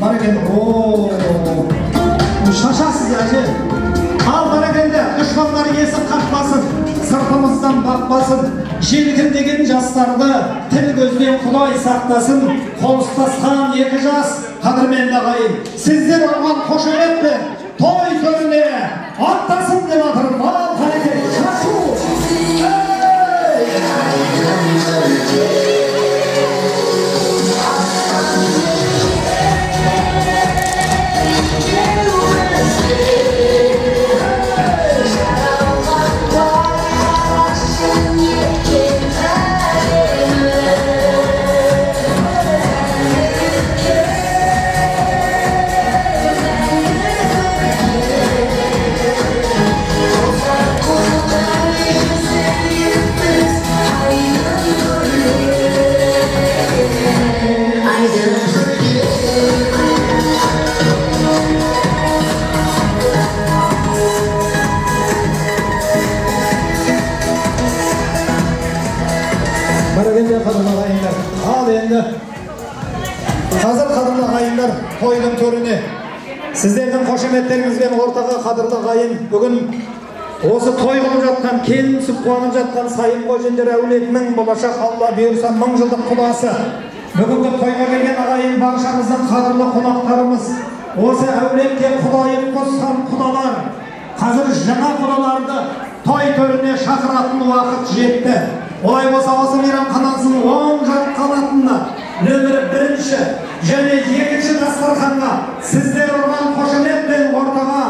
Бәрекелді, о, шашасыз әже. Ал бәрекелді, дұшпандар есік қақпасын, сыртымыздан бақпасын, желкіндеген жастарды тіл көзден Құдай сақтасын. Қол ұстасқан екі жас, қадірменді ағайын, сіздер ұрған қошеметпен той төріне аттасын деп жатыр. Ал қареке, шашу! Ал енді қазір қадірлі ағайындар тойдың төріне сіздердің қошеметтеріңізбен ортаға қадірлі ағайын бүгін осы той қылып жатқан, келін түсіп қуанып жатқан Сайымқожиндер әулетінің болашақ Алла бұйырса 1000 жылдық құдасы, бүгінгі тойға келген ағайын баршамыздың қадірлі қонақтарымыз, осы әулетке құдайын қосқан құдалар, қазір жаңа құдаларды той төріне шақыратын уақыт жетті. Олай болса осы мейрамханасының оң жақ қанатында нөмірі 1-ші және 2-ші дастарханға сіздер ұрған қошеметпен ортаға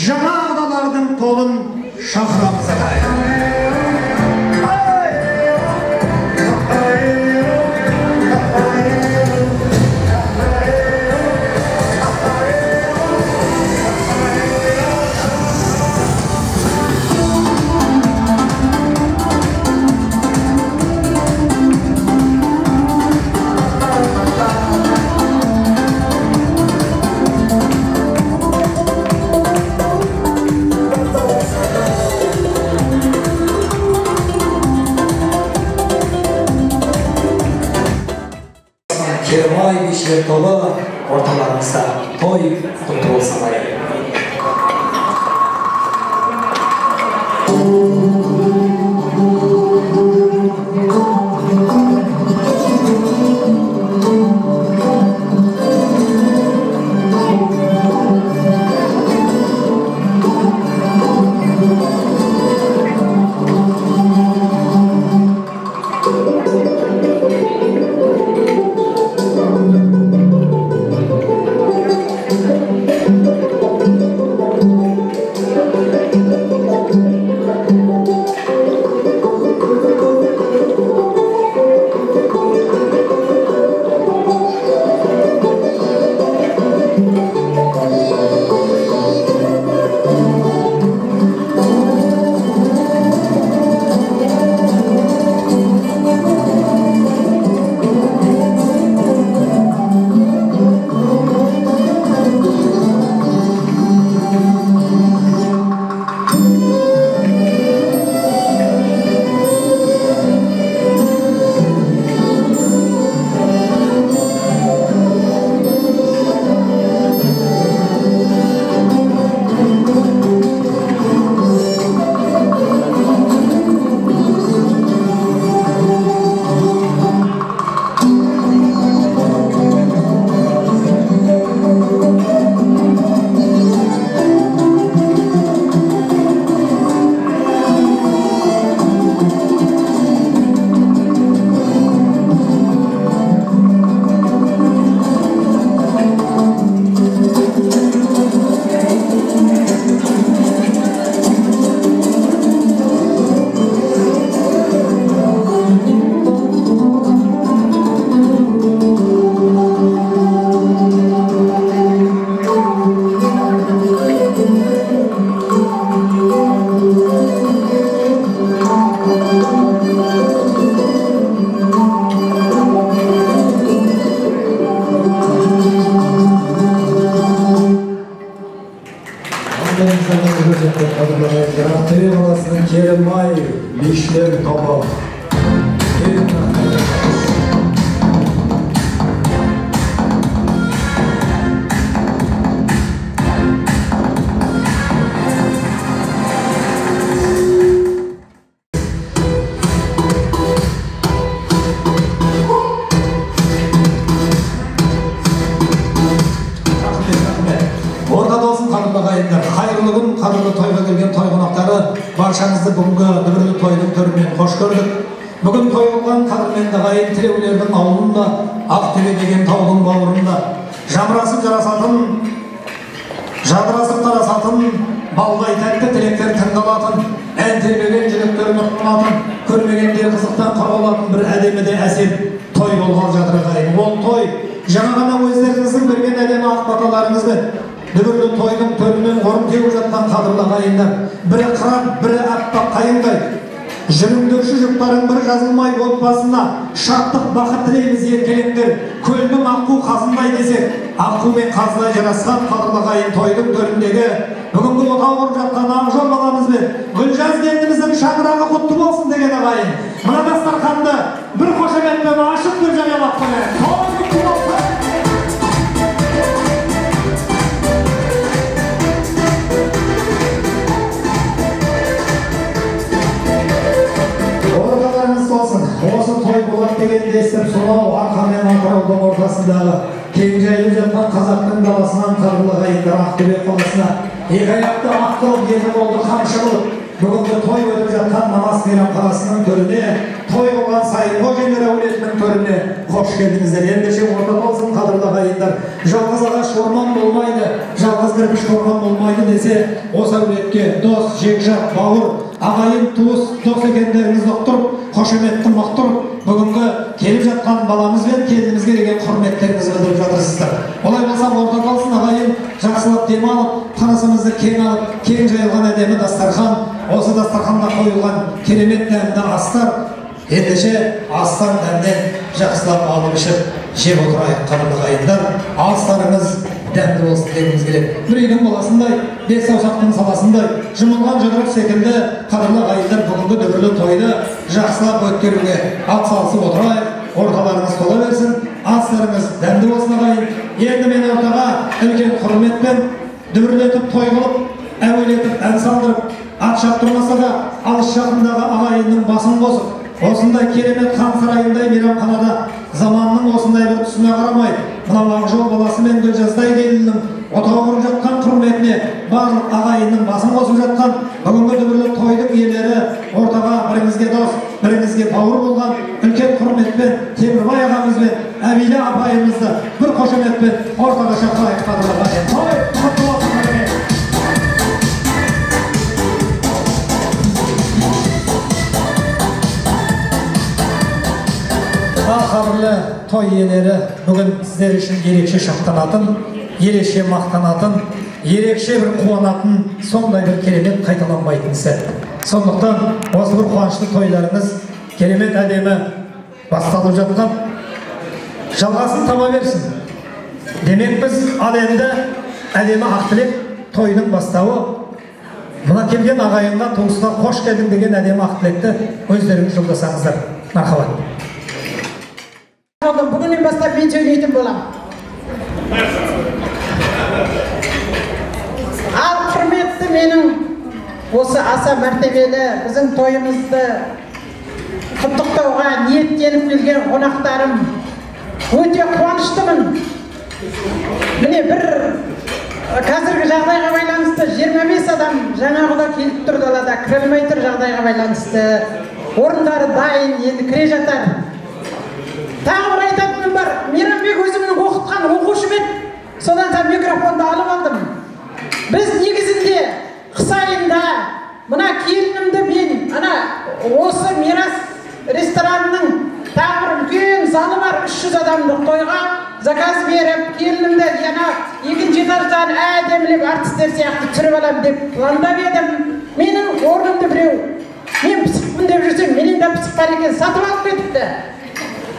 жаңа құдалардың тобын шақырамыз ағайын. Кермай бишілер тобы орталарыңызда той құтты болсын ағайын. Thank you. сахнаны көрсеткен қадірлі ағайындар, Ақтөбе қаласының Керімбай бишілер тобы. Қайырлы күн, қадірлі тойға келген той қонақтары, баршаңызды бүгінгі дүбірлі тойдың төрімен қош көрдік. Бүгін той қылған қадірменді ағайын тілеулердің ауылында, Ақтөбе деген таудың бауырында жамырасып жарасатын, жадырасып тарасатын, балдай тәтті тілектер тыңдалатын, ән термеген жүректер нұрланатын, көрмегендер қызықтан құралатын бір әдемі де әсем той болған жатыр ағайын. Ол той жаңа ғана өздеріңіздің берген әдемі ақ баталарыңызбен дүбірлі тойдың төрінен орын теуіп жатқан қадірлі ағайындар, бірі қыран, бірі аппақ қайыңдай, жүріңдерші жұптарың бір жазылмай отбасына шаттық бақыт тілейміз еркелеңдер, көлдің аққу қазындай десек, аққу мен қаздай жарасқан қадірлі ағайын тойдың төріндегі бүгінгі отау құрып жатқан Ақжол баламызбен Гүлжаз келініміздің шаңырағы құтты болсын деген ағайын, мына дастарханды бір қошеметпен ашық деп жариялап қояйық. Той құтты болсын! Осы той болады дегенді естіп, сонау Арқа мен Атыраудың ортасындағы кең жайылып жатқан қазақтың даласынан қадірлі ағайындар Ақтөбе қаласына екі аяқты ақ қылып, екі қолды қамшы қылып, бүгінгі той өтіп жатқан Манас мейрамханасының төріне, той қылған Сайынқожиндар әулетінің төріне қош келдіңіздер. Ендеше орта болсын, қадірлі ағайындар. Жалғыз ағаш орман болмайды, жалғыз кірпіш қорған болмайды десе, осы әулетке дос, жекжат, бауыр, ағайын, туыс, дос екендеріңізді ұқтырып, қошеметті мықтырып, бүгінгі келіп жатқан баламыз бен келінімізге деген құрметтеріңізді білдіріп жатырсыздар. Олай болса, орта болсын, ағайын, жақсылап демалып, тынысымызды кең алып, кең жайылған әдемі дастархан, осы дастарханда қойылған керемет дәмді астар, ендеше астан дәмнен жақсылап алып ішіп, жеп отырайық, қадірлі ағайындар. Астарыңыз дәмді болсын дегіміз келеді. Бір үйдің баласындай, бес саусақтың саласындай, жұмылған жұдырық секілді қадірлі ағайындар бүгінгі дүбірлі тойды жақсылап өткеруге атсалысып отырайық. Орталарыңыз тола берсін, астарыңыз дәмді болсын ағайын. Енді мен ортаға үлкен құрметпен дүбірлетіп той қылып, әуелетіп ән салдырып, ат шаптырмаса да алыс жақындағы ағайынның басын қосып, осындай керемет хан сарайындай мейрамханада заманның осындай бір тұсына қарамай, мынау Ақжол баласы мен Гүлжаздай келіннің отау құрып жатқан құрметіне барлық ағайынның басын қосып жатқан бүгінгі дүбірлі тойдың иелері ортаға біріңізге дос, біріңізге бауыр болған үлкен құрметпен Темірбай ағамыз бен Әбилә апайымызды бір қошеметпен ортаға шақырайық, қадірлі ағайын. Той құтты болсын! Қадірлі той иелері, бүгін сіздер үшін ерекше шаттанатын, ерекше мақтанатын, ерекше бір қуанатын сондай бір керемет қайталанбайтын сәт. Сондықтан осы бір қуанышты тойларыңыз керемет әдемі басталып жатқан жалғасын таба берсін. Демек біз ал енді әдемі ақ тілек тойдың бастауы, мына келген ағайынға, туысқа қош келдің деген әдемі ақ тілекті өздеріңіз жолдасаңыздар. Мархабат. Бүгіннен бастап мен сөйлейтін боламын. Ал құрметті менің осы аса мәртебелі біздің тойымызды құттықтауға ниеттеніп келген қонақтарым, өте қуаныштымын. Міне бір қазіргі жағдайға байланысты 25 адам жаңағыда келіп тұр далада, кіре алмай тұр жағдайға байланысты. Орындары дайын, енді кіре жатар. Тағы бір айтатыным бар, Мейрамбек өзімнің оқытқан оқушым еді, содан да микрофонды алып алдым. Біз негізінде қыс айында мына келінімді мен ана осы Мирас ресторанының тағы бір үлкен залы бар, 300 адамдық тойға заказ беріп, келінімді ана екінші этаждан әдемілеп артистер сияқты түсіріп аламын деп пландап едім. Менің орнымды біреу, мен пысықпын деп жүрсем, менен де пысық бар екен, сатып алып кетіпті.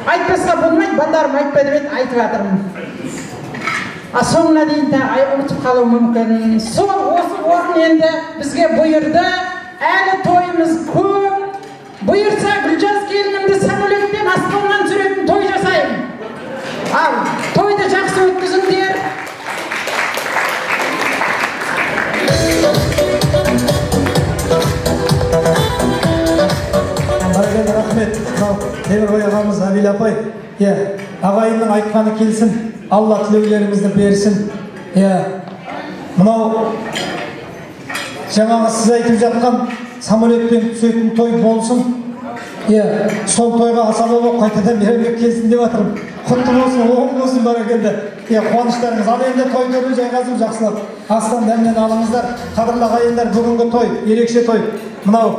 Айтпасқа болмайды, балдарым айтпа деп еді, айтып жатырмын. Соңына дейін тағы ұмытып қалуы мүмкін. Сол осы орын енді бізге бұйырды. Әлі тойымыз көп. Бұйырса Гүлжаз келінімді самолетпен аспаннан түсіретін той жасаймын. Ал тойды жақсы өткізіңдер. Бәрекелді, рахмет. Мынау Темірбай ағамыз, Әбіл апай, иә, ағайынның айтқаны келсін, Алла тілеулерімізді берсін. Иә, мынау жаңағы сіз айтып жатқан самолетпен түсетін той болсын. Иә, сол тойға асаба болып қайтадан Мейрамбек келсін деп жатырмын. Құтты болсын, оң болсын, бәрекелді. Иә, қуаныштарыңыз. Ал енді той төріне жайғасып жақсылап астан дәмнен алыңыздар. Қадірлі ағайындар, бүгінгі той ерекше той. Мынау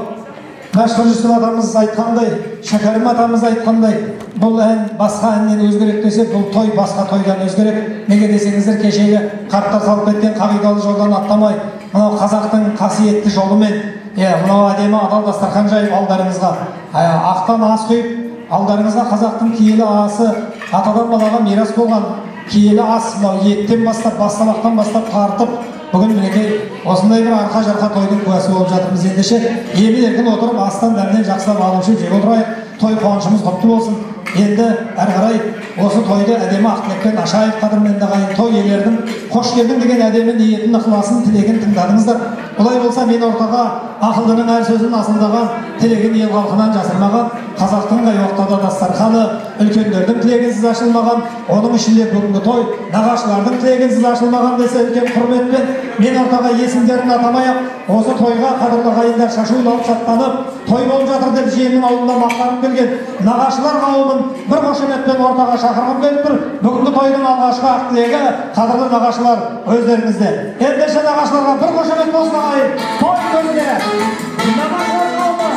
Мәшһүр Жүсіп атамыз айтқандай, Шәкәрім атамыз айтқандай, бұл ән басқа әннен өзгерек десе, бұл той басқа тойдан өзгерек. Неге десеңіздер, кешегі қарттар салып кеткен қағидалы жолдан аттамай, мынау қазақтың қасиетті жолымен, иә, мынау әдемі адал дастархан жайып алдарыңызға ақтан ас құйып, алдарыңызға қазақтың киелі асы, атадан балаға мирас болған киелі ас, мынау еттен бастап, бас табақтан бастап тартып, бүгін мінекей осындай бір арқа-жарқа тойдың куәсі болып жатырмыз. Ендеше емін еркін отырып, астан дәмнен жақсылап алып ішіп жеп отырайық. Той қуанышымыз құтты болсын. Енді әрі қарай осы тойды әдемі ақ тілекпен ашайық. Қадірменді ағайын, той иелерінің қош келдің деген әдемі ниетін, ықыласын, тілегін тыңдадыңыздар. Олай болса мен ортаға ақылдының әр сөзін асылдаған, тілегін ел халқынан жасырмаған, қазақтың қай уақытта да дастарханы үлкендердің тілегінсіз ашылмаған, оның ішінде бүгінгі той нағашылардың тілегінсіз ашылмаған десе үлкен құрметпен мен ортаға есімдерін атамай-ақ осы тойға қадірлі ағайындар шашуланып шаттанып той болып жатыр деп жиеннің ауылында мақтанып келген нағашылар қауымын бір қошеметпен ортаға шақырғым келіп тұр. Бүгінгі тойдың алғашқы ақ тілегі қадірлі нағашылар өздеріңізде. Ендеше нағашыларға бір қошемет болсын ағайын. Той төріне нағашылар қауымы.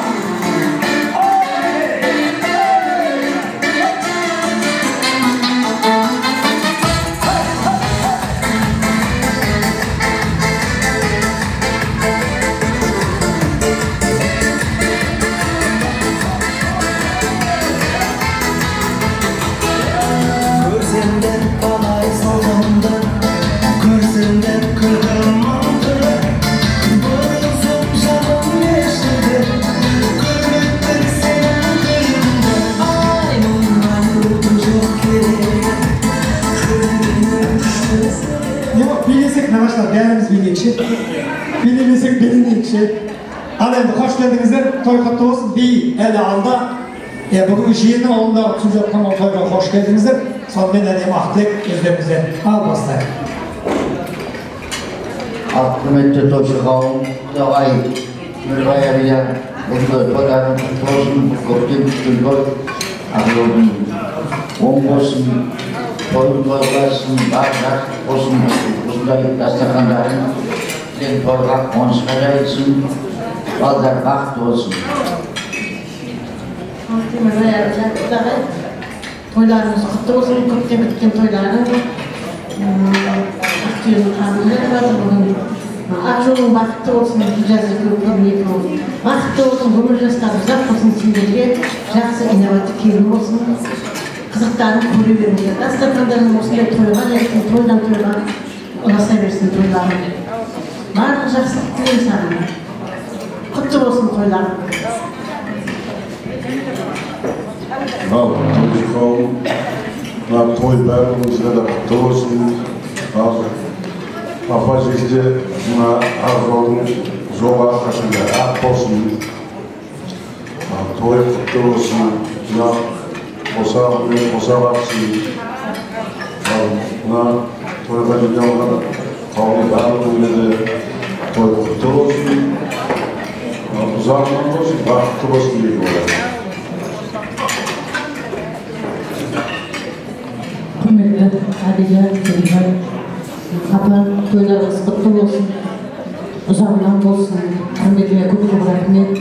Бәріміз билейікші, билемесек билейікші. Ал енді қош келдіңіздер, той құтты болсын, би әлі алда. Бүгінгі жиеннің ауылындағы түсіп жатқан ол тойға қош келдіңіздер. Сонымен әдемі ақ тілек өздеріңізде. Ал бастайық. Ал құрметті тойшы қауым, құдағай, Нұрбай әбия, бүгінгі тойларың құтты болсын, көптен күткен той, ақ жолың оң болсын, тойың тойласын, бар жақсы болсын, осындай дастархандарың кең тойға қуанышқа жайылсын, балдар бақытты болсын. Тойларыңыз құтты болсын, көптен күткен тойларың ақ түйенің қанын жайып жатыр бүгін. Ақ жолың бақытты болсын, Гүлжаз екеуің бақытты болсын, өмір жастары ұзақ болсын, сендерге жақсы инабатты келін болсын. Қызықтарын көре беріңдер. Дастархандарың осындай тойға жетсін, тойдан тойға ұласа берсін тойларың. Барлық жақсылық тілеймін саған. Құтты болсын тойларың. Ал тойшы қауым, мына той бәрімізге де құтты болсын. Ал апа жезде мына ақ жолдың жолы әрқашанда ақ болсын. Той құтты болсын. Мына қосақ қосақ ақсын. Мына тойға жиналған қауым барлығына де той құтты болсын. Ұзақ болсын, бақытты болсын деймін оларға. Құрметті Әдия, Темірбай апа, тойларыңыз құтты болсын, ұзағынан болсын, құрметіне көп көп рахмет.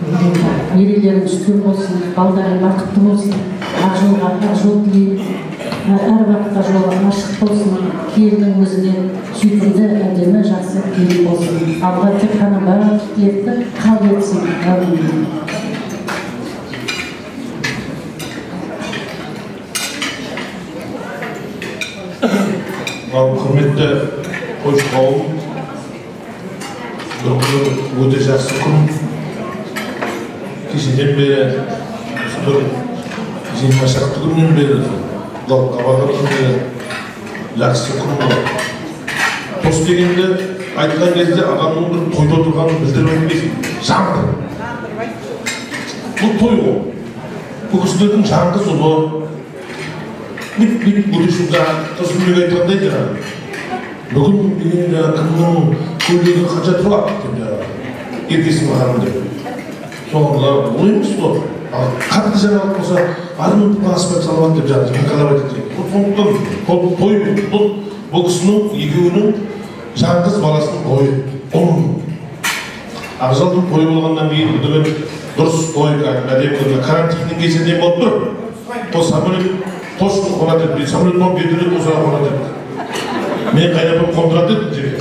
Мерейлерің үстем болсын, балдарың бақытты болсын, ақ жолға ақ жол тілеймін, әр уақытта жолы ашық болсын, келіннің өзіне сүйкімді, әдемі, жақсы келін болсын. Алла тек қана барлық тілекті қабыл етсін. Әумин. Мынау құрметті қойшы қауым, бүгінгі өте жақсы күн. Кешеден бері, бір 20 шақты күннен бері, құдалыққа барғаннан бері жақсы күн болады. Тост дегенді айтқан кезде адамның бір тойда отырғанын білдіріп айтпайсың. Жанды. Бұл той ғой. Бұл кісілердің жалғыз ұлы. Бүт өтешім жаңағы Тұрсынбек айтқандай жаңағы. Бүгін деген жаңағы кімнің көйлегі қанша тұрады деп жаңағы. Еркесім ханым деп. Соған ол емес қой. Ал қатты жаңалық болса, армын асфальт салып деп жаңағы мақалап айтады. Сондықтан той бұл кісінің екеуінің жалғыз баласының тойы. Ұлын. Ақжалдың тойы болғаннан кейін бүгін дұрыс той, әдемі карантиннің кесірінен болып тұр. Ол самолет точно қонады еді. Самолет болып вертолет болса қонады еді. Мен қайнапам қондырады еді жерге.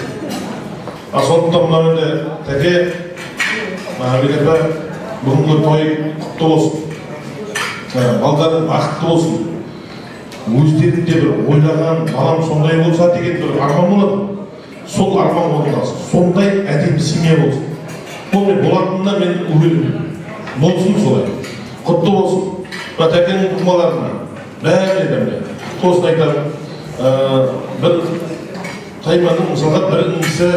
Ал сондықтан мынау енді тәке, Мағамбек апа, бүгінгі той құтты болсын. Балдарың бақытты болсын. Өздерінде бір ойлаған балам сондай болса деген бір арман болады. Сол арман орындалсын. Сондай әдемі семья болсын. Ол мен болатынына мен уверен. Болсын солай. Құтты болсын. Мына тәкенің тұмаларына бәріне де міне. Тосын айтамын. Бір Тайманның мысалға бір інісі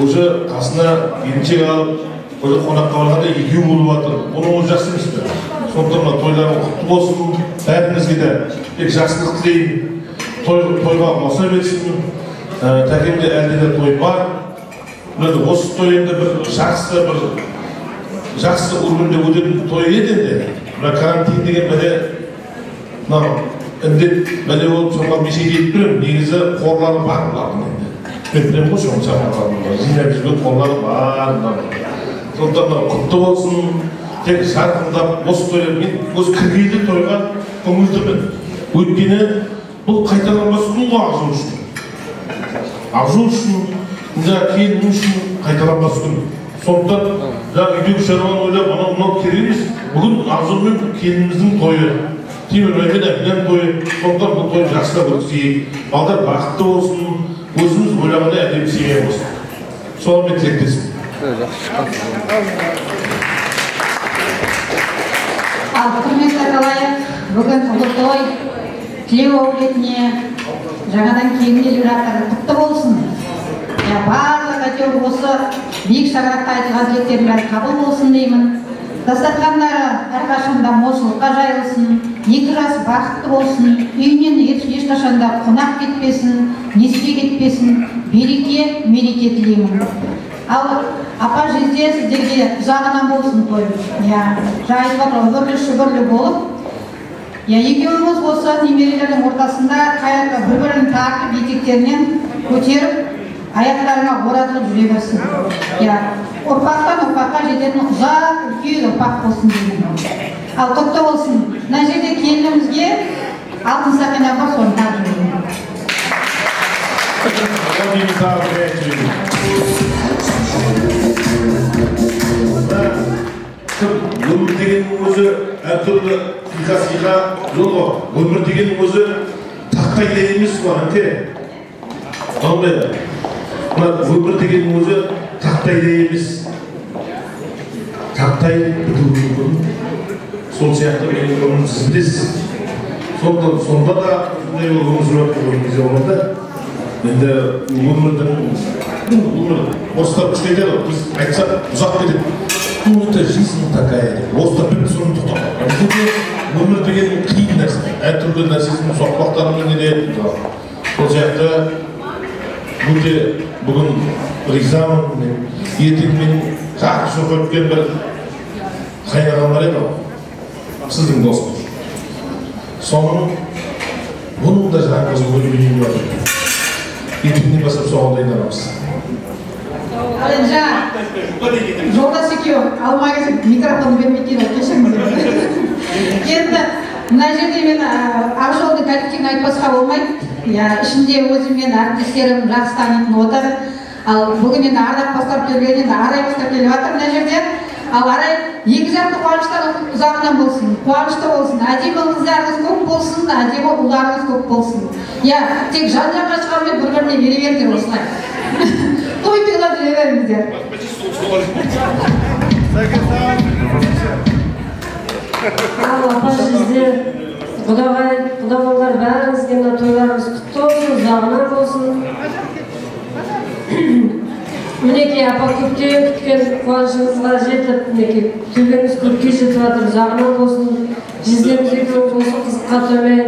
уже қасына келіншек алып, уже қонаққа барғанда екеу болып жатыр. Оның өзі жақсы емес пе? Сондықтан мына тойларың құтты болсын. Бәрімізге де тек жақсылық тілеймін. Тойға ұласа берсін. Тәкемде әлде де той бар. Енді осы той енді бір жақсы бір жақсы уровеньде өтетін той еді енді. Мына карантин деген бәле, мынау індет бәле болып соған неше келіп тұр. Негізі қорлары бар бұлардың енді. Мен білемін ғой соны шамалғанымда. Жинап жүрген қорлары бар. Сондықтан мынау құтты болсын. Тек жарқындап осы той, мен осы кіргелі тойға көңілдімін. Өйткені бұл қайталанбас күн ғой Ақжол үшін. Ақжол үшін, жаңағы келін үшін қайталанбас күн. Сондықтан жаңағы үйдегі шаруаны ойлап, анау мынау керек емес. Бүгін Ақжол мен келініміздің тойы, Темірбай мен Әбілдің тойы. Сондықтан бұл тойды жақсылап өткізейік. Балдар бақытты болсын, өзіміз ойлағандай әдемі семья болсын. Соған мен тілектеспін. Ал құрметті аталайық, бүгін ұлы той Тілеу әулетіне жаңадан келін келіп жатыр. Құтты болсын. Барлық әйтеуір осы биік шаңырақта айтылған тілектердің бәрі қабыл болсын деймін. Дастархандары әрқашанда молшылыққа жайылсын, екі жас бақытты болсын, үйінен ешқашанда қонақ кетпесін, несие кетпесін, береке, мереке тілеймін. Ал апа жезде сіздерге ұзағынан болсын той. Жаңа айтып жатыр, үбірлі шүбірлі болып, екеуіңіз осы немерелердің ортасында бір-бірін тартып етектерінен көтеріп, аяқтарына оратылып жүре берсін. Ұрпақтан ұрпаққа жететін ұзақ үлкен ұрпақ болсын деймін. Ал құтты болсын. Мына жерде келінімізге алтын сақина бар, соны тағып жіберейін. Өмір дегеннің өзі әртүрлі қиқа-сиқа жол ғой. Өмір дегеннің өзі тақтайдай емес қой, әнте. Ондай да. Мына өмір дегеннің өзі тақтайдай емес. Тақтай бітуі мүмкін. Сол сияқты менің өмірім сіз білесіз. Сонда да осындай өмір сүріп жатқан кезде болады. Енді өмірдің өмір орыстар күшті айтады ғой, біз айтсақ ұзақ кетеді. Ну, это жизнь такая деп. Орыстар бітті соны тоқтап. Өмір деген қиын нәрсе. Әртүрлі нәрсесінің соқпақтарымен келеді. Сол сияқты өте бүгін ризамын. Ертең менің жақсы өткен бір қайнағам бар еді ғой, сіздің досыңыз. Соның бұның да жаңағы өліміне жатыр. Ертеңнен бастап соған дайындаламыз. Ал енді жаңа жолдас екеуі алма кезек микрофонды бермей кетті, кешіріңіздер. Енді мына жерде мен Ақжолдың коллективін айтпасқа болмайды. Ішінде өзім мен әріптестерім жақсы танитын отыр. Ал бүгін енді Ардақ бастап келген, енді Арай бастап келіп жатыр мына жерде. Ал Арай Екі жақты қуаныштар ұзағынан болсын, қуанышты болсын, әдемі қыздарыңыз көп болсын, әдемі ұлдарыңыз көп болсын. Иә, тек жан-жаққа шығармай бір-біріне бере беріңдер осылай. Той тойлап жүре беріңіздер. Ал апа сіздер, құдағай, құдағалар бәріңізге мына тойларыңыз құтты болсын, ұзағынан болсын. Мінекей апа көптен күткен қуанышыңызға жетіп, мінекей төбеңіз көкке жетіп жатыр, ұзағынан болсын. Жездеміз екеуіңіз осы қызыққа тоймай,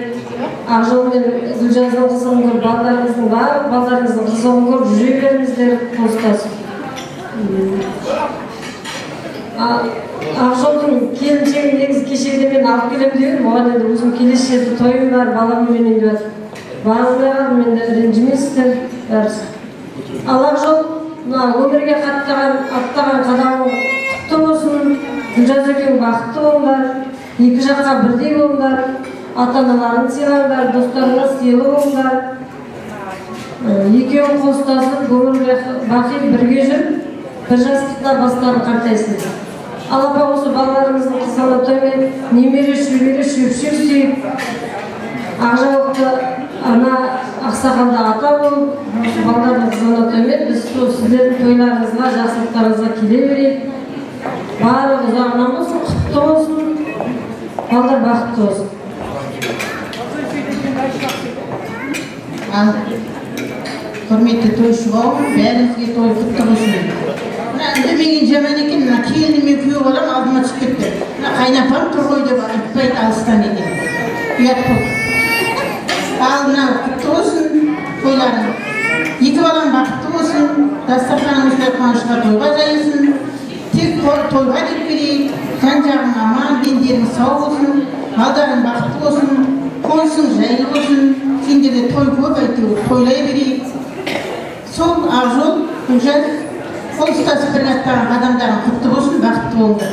Ақжол мен Гүлжаздың қызығын көріп, балдарыңыздың барлық балдарыңыздың қызығын көріп жүре беріңіздер, қол ұстасып. Ақжолдың келіншегін негізі кешегіде мен алып келемін деп едім, оған енді өзім келесі жерде тойым бар, балам үйленейін деп жатыр. Бара алмай қалдым, енді ренжімейсіздер бәрі. Ал Ақжол, мына өмірге аттаған қадамың құтты болсын, Гүлжаз екеуің бақытты болыңдар, екі жаққа бірдей болыңдар, ата-аналарын сыйлаңдар, достарыңа сыйлы болыңдар. Екеуің қол ұстасып, өмір бақи бірге жүріп, бір жастықта бастарын қартайсың. Ал апа осы балаларыңыздың қызығына тоймай, немере шөбере шөпшек сүйіп, ақжаулықты ана ақсақалды ата болып, осы балалардың қызығына тоймай, біз сол сіздердің тойларыңызға, жақсылықтарыңызға келе берейік. Барлығы ұзағынан болсын, құтты болсын, балалар бақытты болсын. Ал құрметті тойшы қауым, бәріңізге той құтты болсын. Мына үндемеген жаман екен, мына келінім мен күйеу балам алдыма түсіп кетті. Мына қайнапам тұр ғой деп айтпайды алыстан екен. Ұят болды. Ал мына құтты болсын тойларың. Екі балам бақытты болсын, дастарханың осылай қуанышқа тойға жайылсын. Тек тойға келіп берейік, жан-жағың аман, дендерің сау болсын, балдарың бақытты болсын, қонысың жайлы болсын, сендерде той көп әйтеуір тойлай берейік. Сол Ақжол, Гүлжаз, қол ұстасып бірге аттаған қадамдарың құтты болсын, бақытты болыңдар.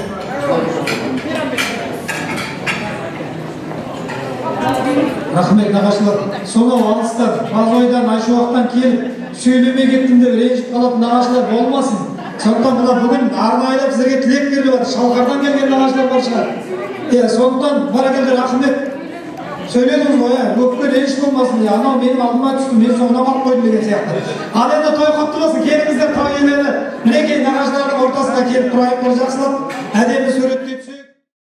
Рахмет нағашылар. Сонау алыстан, Базойдан, Айшуақтан келіп, сөйлемей кеттім деп ренжіп қалатын нағашылар болмасын. Сондықтан мына бүгін арнайылап сіздерге тілек беріліп жатыр. Шалқардан келген нағашылар бар шығар. Иә, сондықтан баракелді рахмет. Сөйледіңіз ғой, өкпе реніш болмасын, анау менің алдыма түсті, мен соңына қалып қойдым деген сияқты. Ал енді той құтты болсын, келіңіздер той иелері. Мінекей нағашылардың ортасына келіп тұрайық, бір жақсылап, әдемі суретте